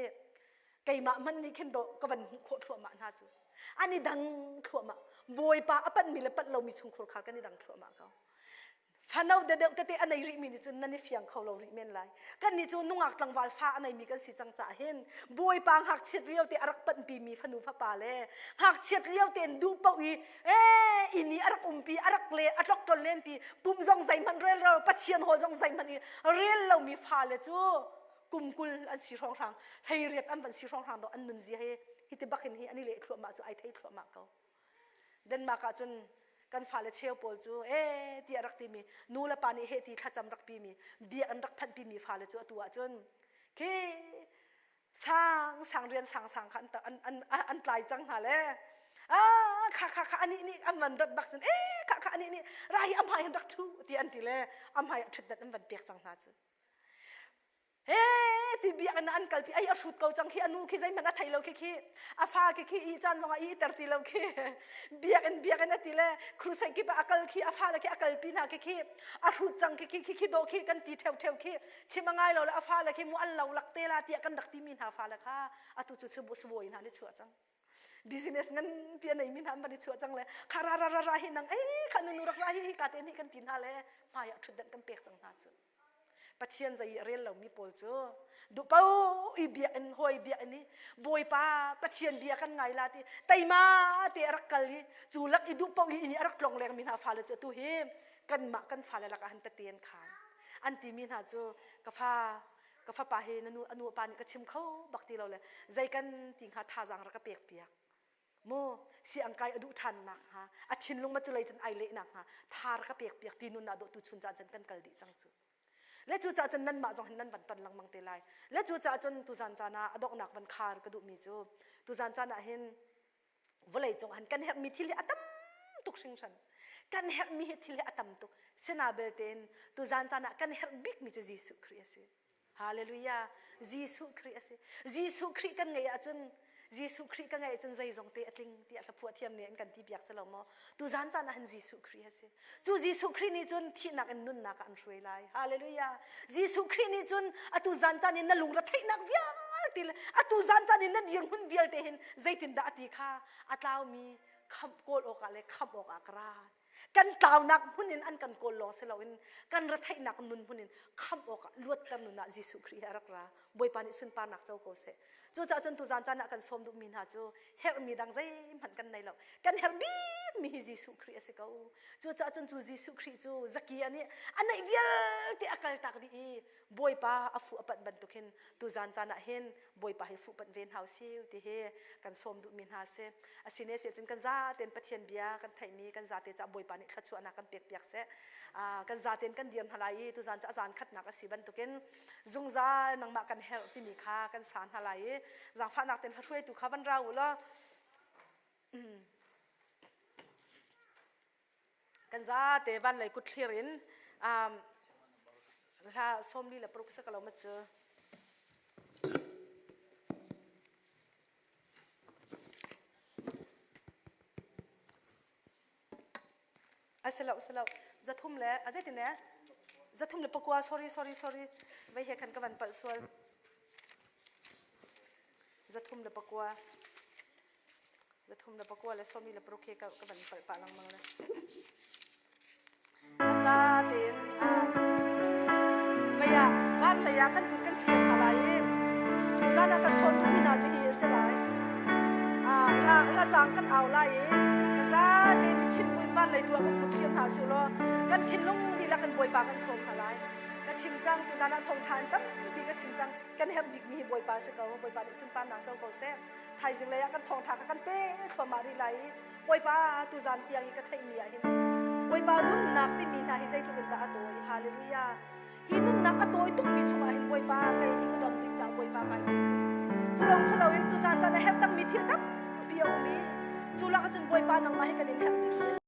keimah hmanh nih khin dawh ka van hmuh khawh thluahmah hna cu an i dang thluahmah bawipa a panhmi le panh lomi chungkhur kha kan i dang thluahmah ko. Fano deuh tete a nei rihmi nih cun nan i fiang kho lo rih men lai. Kannih cu nungak tlangval fa a neimi kan si cang caah hin Bawipa ngakchiat lio te a rak panhpimi fanu fapa le ngakchiat lio tein duh paoh i ee inn i a rak umpi a rak le a tloktlon lenpi pum zong zeihmanh rel lo Pathian hawl zong zeihmanh i rel lomi fale cu kum 20 an si hrawnghrang 18 an van si hrawnghrang do an nun zia hi hiti bak hin hi an i leh thluahmah cu ai thei thluahmah ko. Denmark ah cun kan fale cheu pawl cu ee tiah rak timi nu le pa nih heh ti thlacam rak pimi bia an rak phanh pimi fale cu atu ah cun khi sang sang rian sang sang kha an, an, an, an tlai cang hna le ah kha kha kha anih nih an van rat bak cun ee kha kha anih nih ra hi amhai hin rak thu ti an ti le amhai ah ṭhutdan an van pek cang hna cu He ti biakinn ah an kalpi ai a hrut ko cang khi a nu khi zeihmanh a thei lo khi khi a fa khi khi i caan zongah i ter ti lo khi biakinn biakinn a ti le crusade kip ah a kal khi a fa le khi a kalpi hna khi khi a hrut cang khi khi khi khi dawh khi kan ti theu theu khi chim a ngai lo le a fa le khi mu an lo lak te la tiah kan rak timi hna fa le kha atu cu sibawi hna nih chuah cang business nganpi a neimi hna an van i chuah cang le kha ra ra ra ra hi nang ei kha nu nu rak ra hi hi ka te nih kan ti hna le hmai ah ṭhutdanh kan pek cang hna cu Pathian zei i a rel lomi pawl cu duhpo i biakinn hawi biakinn i Bawipa Pathian bia kan ngai la ti teima te a rak kal i cu lak i duhpo i inn i a rak tlong lengmi hna fale cu atu hi kanmah kan fale lakah han tete an khan an timi hna cu ka fa ka fapa hi na nu a nu a pa nih ka chim kho bak ti lo le zei kan ti hnga thazaang rak ka pek piak Maw siang kai a duh ṭhan nakhnga a thinlung ma cu lei cun ai leh nakhnga thar ka pek piak ti nun ah dawh tu chun caan cun kan kal dih cang cu. Le cu caah cun nanmah zong hin nan van ton lengmang te lai. Le cu caah cun tuzan caan ah a donghnak van khar ka duhmi cu tuzan caan ah hin vawlei cung han kan herhmi thil hi a tam tuk hringhran. Kan herhmi hi thil hi a tam tuk. Sina belte in tuzan caan ah kan herh bikmi cu Jesuh Khrih a si. Hallelujah. Jesuh Khrih a si. Jesuh Khrih kan ngeih ahcun Jesuh Khrih ka ngeih ahcun zeizong te a tling tiah hlaphuah thiam nih an kan ti piak si lo maw? Tu zan caan ah hin Jesuh Khrih a si. Cu Jesuh Khrih nih cun thihnak in nunnak ah an hruai lai. Hallelujah. Jesuh Khrih nih cun atu zan caan in na lungre theihnak vialte le atu zan caan in na dirhmun vialte hin zeitindah a ti kha a tlaumi khamh kawl awkah le khamh awkah ka ra kan tlaunak hmun in an kan kawl lawng si loin kan retheihnak nun hmun in khamh awkah luatter nun ah Jesuh Khrih hi a rak ra Bawipa nih sunparnak co ko seh cucaah cun tuzan caan ah kan sawm duhmi hna cu herhmi dang zeihmanh kan nei lo kan herh bikmi hi Jesuh Khrih a si ko cucaah cun cu Jesuh Khrih cu Zakia nih a neih vialte a kaltak dih i Bawipa a fuh a panh bantuk hin tuzan caan ah hin Bawipa hi fuh panh ve hna usih ti hi kan sawm duhmi hna a si. Asine si ahcun kan zaten Pathian bia kan theihmi kan zate caah Bawipa nih thluachuahnak kan pek piak seh. Kan zaten kan dir hna lai i tuzan cu a zan khatnak a si bantukin zungzal nangmah kan herh timi kha kan sa hna lai i zaangfahnak ten hruaitu kha van ra u law kan zate van lei kut thlir in um, hla 46 sa ka lo ma cu Asilo asilo zathum le a zeitin ne 309 sorry sorry sorry vei he khan ka van palh sual 309 309 le 46 he ka van palh pah lengmang le za tein vei ah van lei ah kan kut kan thlir hna lai i tuzan ah kan sawn duhmi hna cu hi a si lai hla hla cang kan au lai i ka za tein mithin buin van lei tu ah kan kut thlir hna su law kan thinlung dihlak in Bawipa kan sawm hna lai ka chim cang tuzan ah thawngṭha in tampi ka chim cang kan herh bikmi hi Bawipa si ko Bawipa nih sunparnak co ko seh thaizing lei ah kan thawngṭha kha kan pe thluahmah rih lai i Bawipa tuzan tiang i ka theihmi ah hin Bawipa nunnak timi hna hi zeitluk in dah a tawi hallelujah hi nunnak a tawi tukmi chungah hin Bawipa kei hi ka dam rih caah Bawipa kai lawm tuk cu lawng si loin tuzan caan a herh dangmi thil tampi a um i cu lak ahcun Bawipa nangmah hi kan in herh bikmi a si.